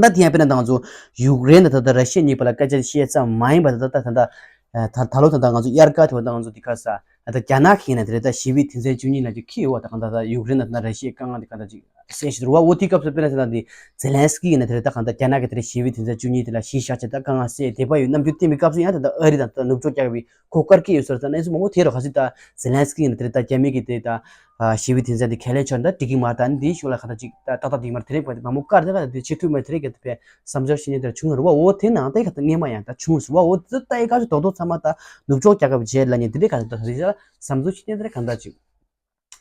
ད་དེ་ཡང་དཔེར་ན་ད་ང་ཚོ་ཡུཀ་རེན་དང་ད་ལྟ་ར་ཤི་ཡ་གཉིས་བར་ལ་སྐད་ཆ་བཤད་ཙམ་མ་ཡིན་པར་ད་ལྟ་ད་ལྟ་ད་ད་ལོ་ད་ལྟ་ང་ཚོ་དབྱར་ཁ་དེ་བར་ད་ང་ཚོ་འདི་ག་ས་ད་ལྟ་རྒྱ་ནག་གིས་ན་དེ་རེད་ད་ཞི་བའི་དོན་ཚན་བཅུ་གཉིས་ལ་ཅིག་འཁྱེར་ཡོད་བ། ད་གང་ད་ད་ཡུཀ་རེན་དང་ད་ལྟ་ར་ཤི་ཡའི་དཀའ་ངལ་འདི་ག་ད་ཅིག་ གསལ་ཞིག་འདུག་ར་བ། འོ་དེའི་སྐབས་སུ་དཔེར་ན་ཟེར་ན་འདི་ཛེ་ལན་སི་ཀི་ཡིན་ན་དེ་རེད། ད་གང་ལྟར་རྒྱ་ནག་གི་དེ་རེད་ཞི་བའི་དོན་ཚན་བཅུ་གཉིས་དེ་ལ་གཞི་བཞག་བྱས་ད་དཀའ་ངལ་སེལ་བདེ་བ་ཡོད་རྣམ་འགྱུར་བསྟན་པའི་སྐབས་སུ་ཡང་ད་ལྟ་ཨ་རི་དང་ད་ནུབ་ཕྱོགས་རྒྱལ་ཁབ་ཀྱི་ཁོ་བཀར་སྐད་ཡོད་ཟེར་ཙང་གནས་ཚུལ་མང་པོ་དེ་རུ་ག་ཚོད་ད་ཛེ་ལན་སི་ཀི་ཡིན་ན་དེ་རེད། ད་རྒྱ་མི་གི་དེ་ད་ཞི་བའི་དོན་ཚན་དེ་ཁས་ལེན་ཆོག་ད་འགྲིག་གི་མ་རེད། ད་འདིའི་ཤུགས་ལ་གང་ལྟར་ཅིག་ད་ཏག་ཏག་འགྲིག་གི་མ་རེད། དེ་རེད་པ་དེ་མང་པོ་བཀར་དེ་ག་དེ་བྱེད་ཐུབ་མ་རེད། དེ་རེད་ག་དེ་བས་བསམ་ཚུལ་བཤད་མཁན་དེ་ར་བྱུང་ཡོད་ར་བ། འོ་དེ་ནང་ད་ག་ད་སྔས་མ་ཡང་ད་བྱུང་སོང་བ། འོ་དེ་ད་ཡི་ག་ཚོད་རྡོག་རྡོག་ཚང་མ་ད་ནུབ་ཕྱོགས་རྒྱལ་ཁབ་བྱས་ལ་ཉན་དེ་རེད་ག་ད་རེད་བསམ་ཚུལ་བཤད་མཁན་དེ་ར་གང་ལྟར་ཅིག་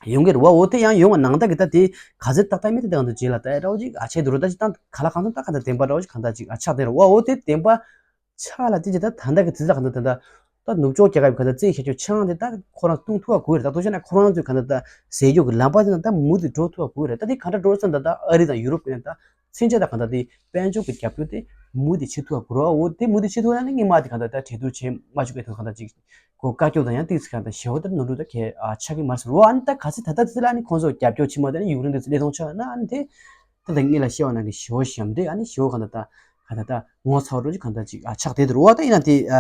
ཡོང་གི་རེད་བ། འོ་དེ་ཡང་ཡོང་བ་ནང་ད་གི་ད་དེ་ག་ཚོད་ཏག་ཏག་མི་དེ་དང་དུ་རྗེས་ལ་ད་ཡ་འདྲ་བོ་ཅིག་ཨ་ཆད་དུ་རུ་ད་ཅིག་ད་ག་ལ་གང་ཚོད་ད་ག་ད་བདེན་པ་འདྲ་བོ་ཅིག་གང་ད་ཅིག་ཨ་ཆགས་དེ་རེད་བ། འོ་དེ་བདེན་པ་ཆགས་ལ་དེ་ཅི་ད་ད་ད་གི་དེ་ད་གང་ད་ད་ད་ནུབ་ཕྱོགས་རྒྱལ་ཁབ་གང་ད་རྩིས་བྱ་རྒྱུ་ཆང་དེ་ད་ཁོ་རང་བཏུང་ཐུབ་པ་དགོས་རེད། ད་ཐུག་ཆ་ན་ཁོ་རང་ཚོས་གང་ད་ད་ཟས་རྒྱུ་གི་ལམ་པ་དེ་ན་ད་མུ་དེ་འགྲོ་ཐུབ་པ་དགོས་རེད། ད་དེ་གང་འདྲ་འགྲོ་ས་ད་ད་ཨ་རི་དང་ཡུ་རོབ་ཀྱི་ན་ད་མཚོན་ཆ་ད་གང་ད་དེ་དཔལ་འབྱོར་གྱི་རྒྱབ་སྐྱོར་དེ་མུ་དེ་བྱེད་ཐུབ་པ་དགོས་རེད་བ། འོ་དེ་མུ་དེ་བྱེད་ཐུབ་ན་ནི་སྔོན་མ་དེ་གང་ད་ད་གྲོས་བསྡུར་བྱེད་མ་བཅུག་གི་དོན་གང་ད་ཅིག་ཁོ་བཀའ་སྐྱོར་དང་ཡང་ཏིག་ཙི་གང་ལྟར་ཞེ་བོ་ལྟར་ནོར་འཁྲུལ་ད་གལ་ཨ་ཆགས་ཀྱི་མ་རེད་ཟེར་བ། ཨ་ནི་ད་ག་ཚོད་ད་ལྟ་ཚོད་ལ་ཨ་ནི་ཁོང་ཚོར་རྒྱབ་སྐྱོར་བྱེད་མ་ཐུབ་ན་ཡུཀ་རེན་དུ་ལས་དོན་ཆགས་ན་ཨ་ནི་དེ་ད་ལྟ་ངེད་ལ་བཤད་པ་ནང་གི་ཞེ་བོ་ཞབས་འདྲེན་ཨ་ནི་ཞེ་བོ་གང་ལྟར་ད་གང་ལྟར་ད་ངོ་ཚ་བ་འགྲོ་གི་གང་ལྟར་ཅིག་ཨ་ཆགས་བསྡད་འདུག་ར་བ། ད་ཡིན་ན་དེ་ཨ་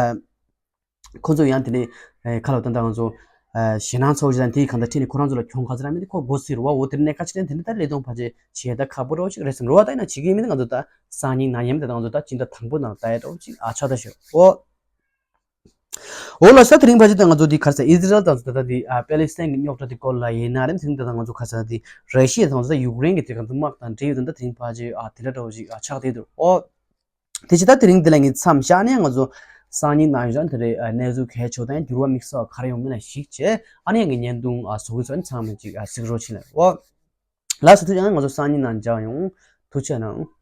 ཁོང་ཚོ་ཡང་དེ་ནས་ཨ་ཁ་ལོ་ད་ལྟ་ང་ཚོ་ཨ་ཞེད་སྣང་ཚ་བོ་ཞིག་དང་དེའི་གང་ལྟར་ཁྲིད་ནས་ཁོ་རང་ཚོ་ལ་གྱོང་ག་ཚོད་རག་མིན་དེ་ཁོ་མགོ་ཚོས་ར་བ། འོ་དེ་ནས་ཁ་ཕྱིར་དེ་ནས་ད་ལས་དོན་ཕལ་ཆེར་བྱེད་ཡ་ད་ཁག་པོ་ར་བ་ཞིག་རེད་བསམ་ར་བ། ད་ཡིན་ན་བྱེད་ཀྱི་མིན་ང་ཚོ་ད་སང་ཉིན་ནངས་ཉིན་ད་ང་ཚོ་ད་སྤྱི་ཟླ་དང་པོ་ནང་ད་ཡ་འདྲ་བོ་ཅིག་ཨ་ཆགས་ད་ཞོ་འོ། འོ་ལགས་སོ། དེ་རིང་ཕལ་ཆེར་ད་ང་ཚོ་འདི་ག་རེ་ཟེར་ཨི་ཟི་རལ་དང་ཚོ་ད་ལྟ་འདི་ཨ་པེ་ལི་སི་ཐན་གྱི་རྙོག་དྲ་འདི་སྐོར་ལ་ཡིན་ན་རེད། དེ་རིང་ད་ལྟ་ང་ཚོ་ག་རེ་ཟེར་འདི་ར་ཤི་ཡ་དང་ཚོ་ད་ཡུཀ་རེན་གྱི་དེ་ག་ཚོ་དམག་དང་འབྲེལ་ཡོད་དོན་དག་དེ་རིང་ཕལ་ཆེར་ཨ་དེ་འདྲ་འདྲ་བོ་ཞིག་ཨ་ཆགས་བསྡད་འདུག་འོ་དེ་ཕྱི་ད་དེ་རིང་འདི་ལ་ངས་མཚམས་བཞག་ནས་ང་ཚོ་སང་ཉིན་ནང་བཞིན་དེ་རེད་ཨ་གནས་ཚུལ་གལ་ཆེ་བ་དང་འགྱུར་བ་དམིགས་བསལ་ག་རེ་ཡོང་མིན་ལ་གཞིགས་བྱས་ཨ་ནི་ངས་བརྙན་ཐུང་ཨ་བཟོ་གི་ཚོ་ཨ་ནི་ཚང་མ་ཅིག་ཨ་གཟིགས་རོགས་བྱེད་ལ་འོ། ལགས་སོ། ཐུགས་རྗེ་གནང་། ང་ཚོ་སང་ཉིན་ནང་མཇལ་ཡོང་། ཐུགས་རྗེ་གནང་།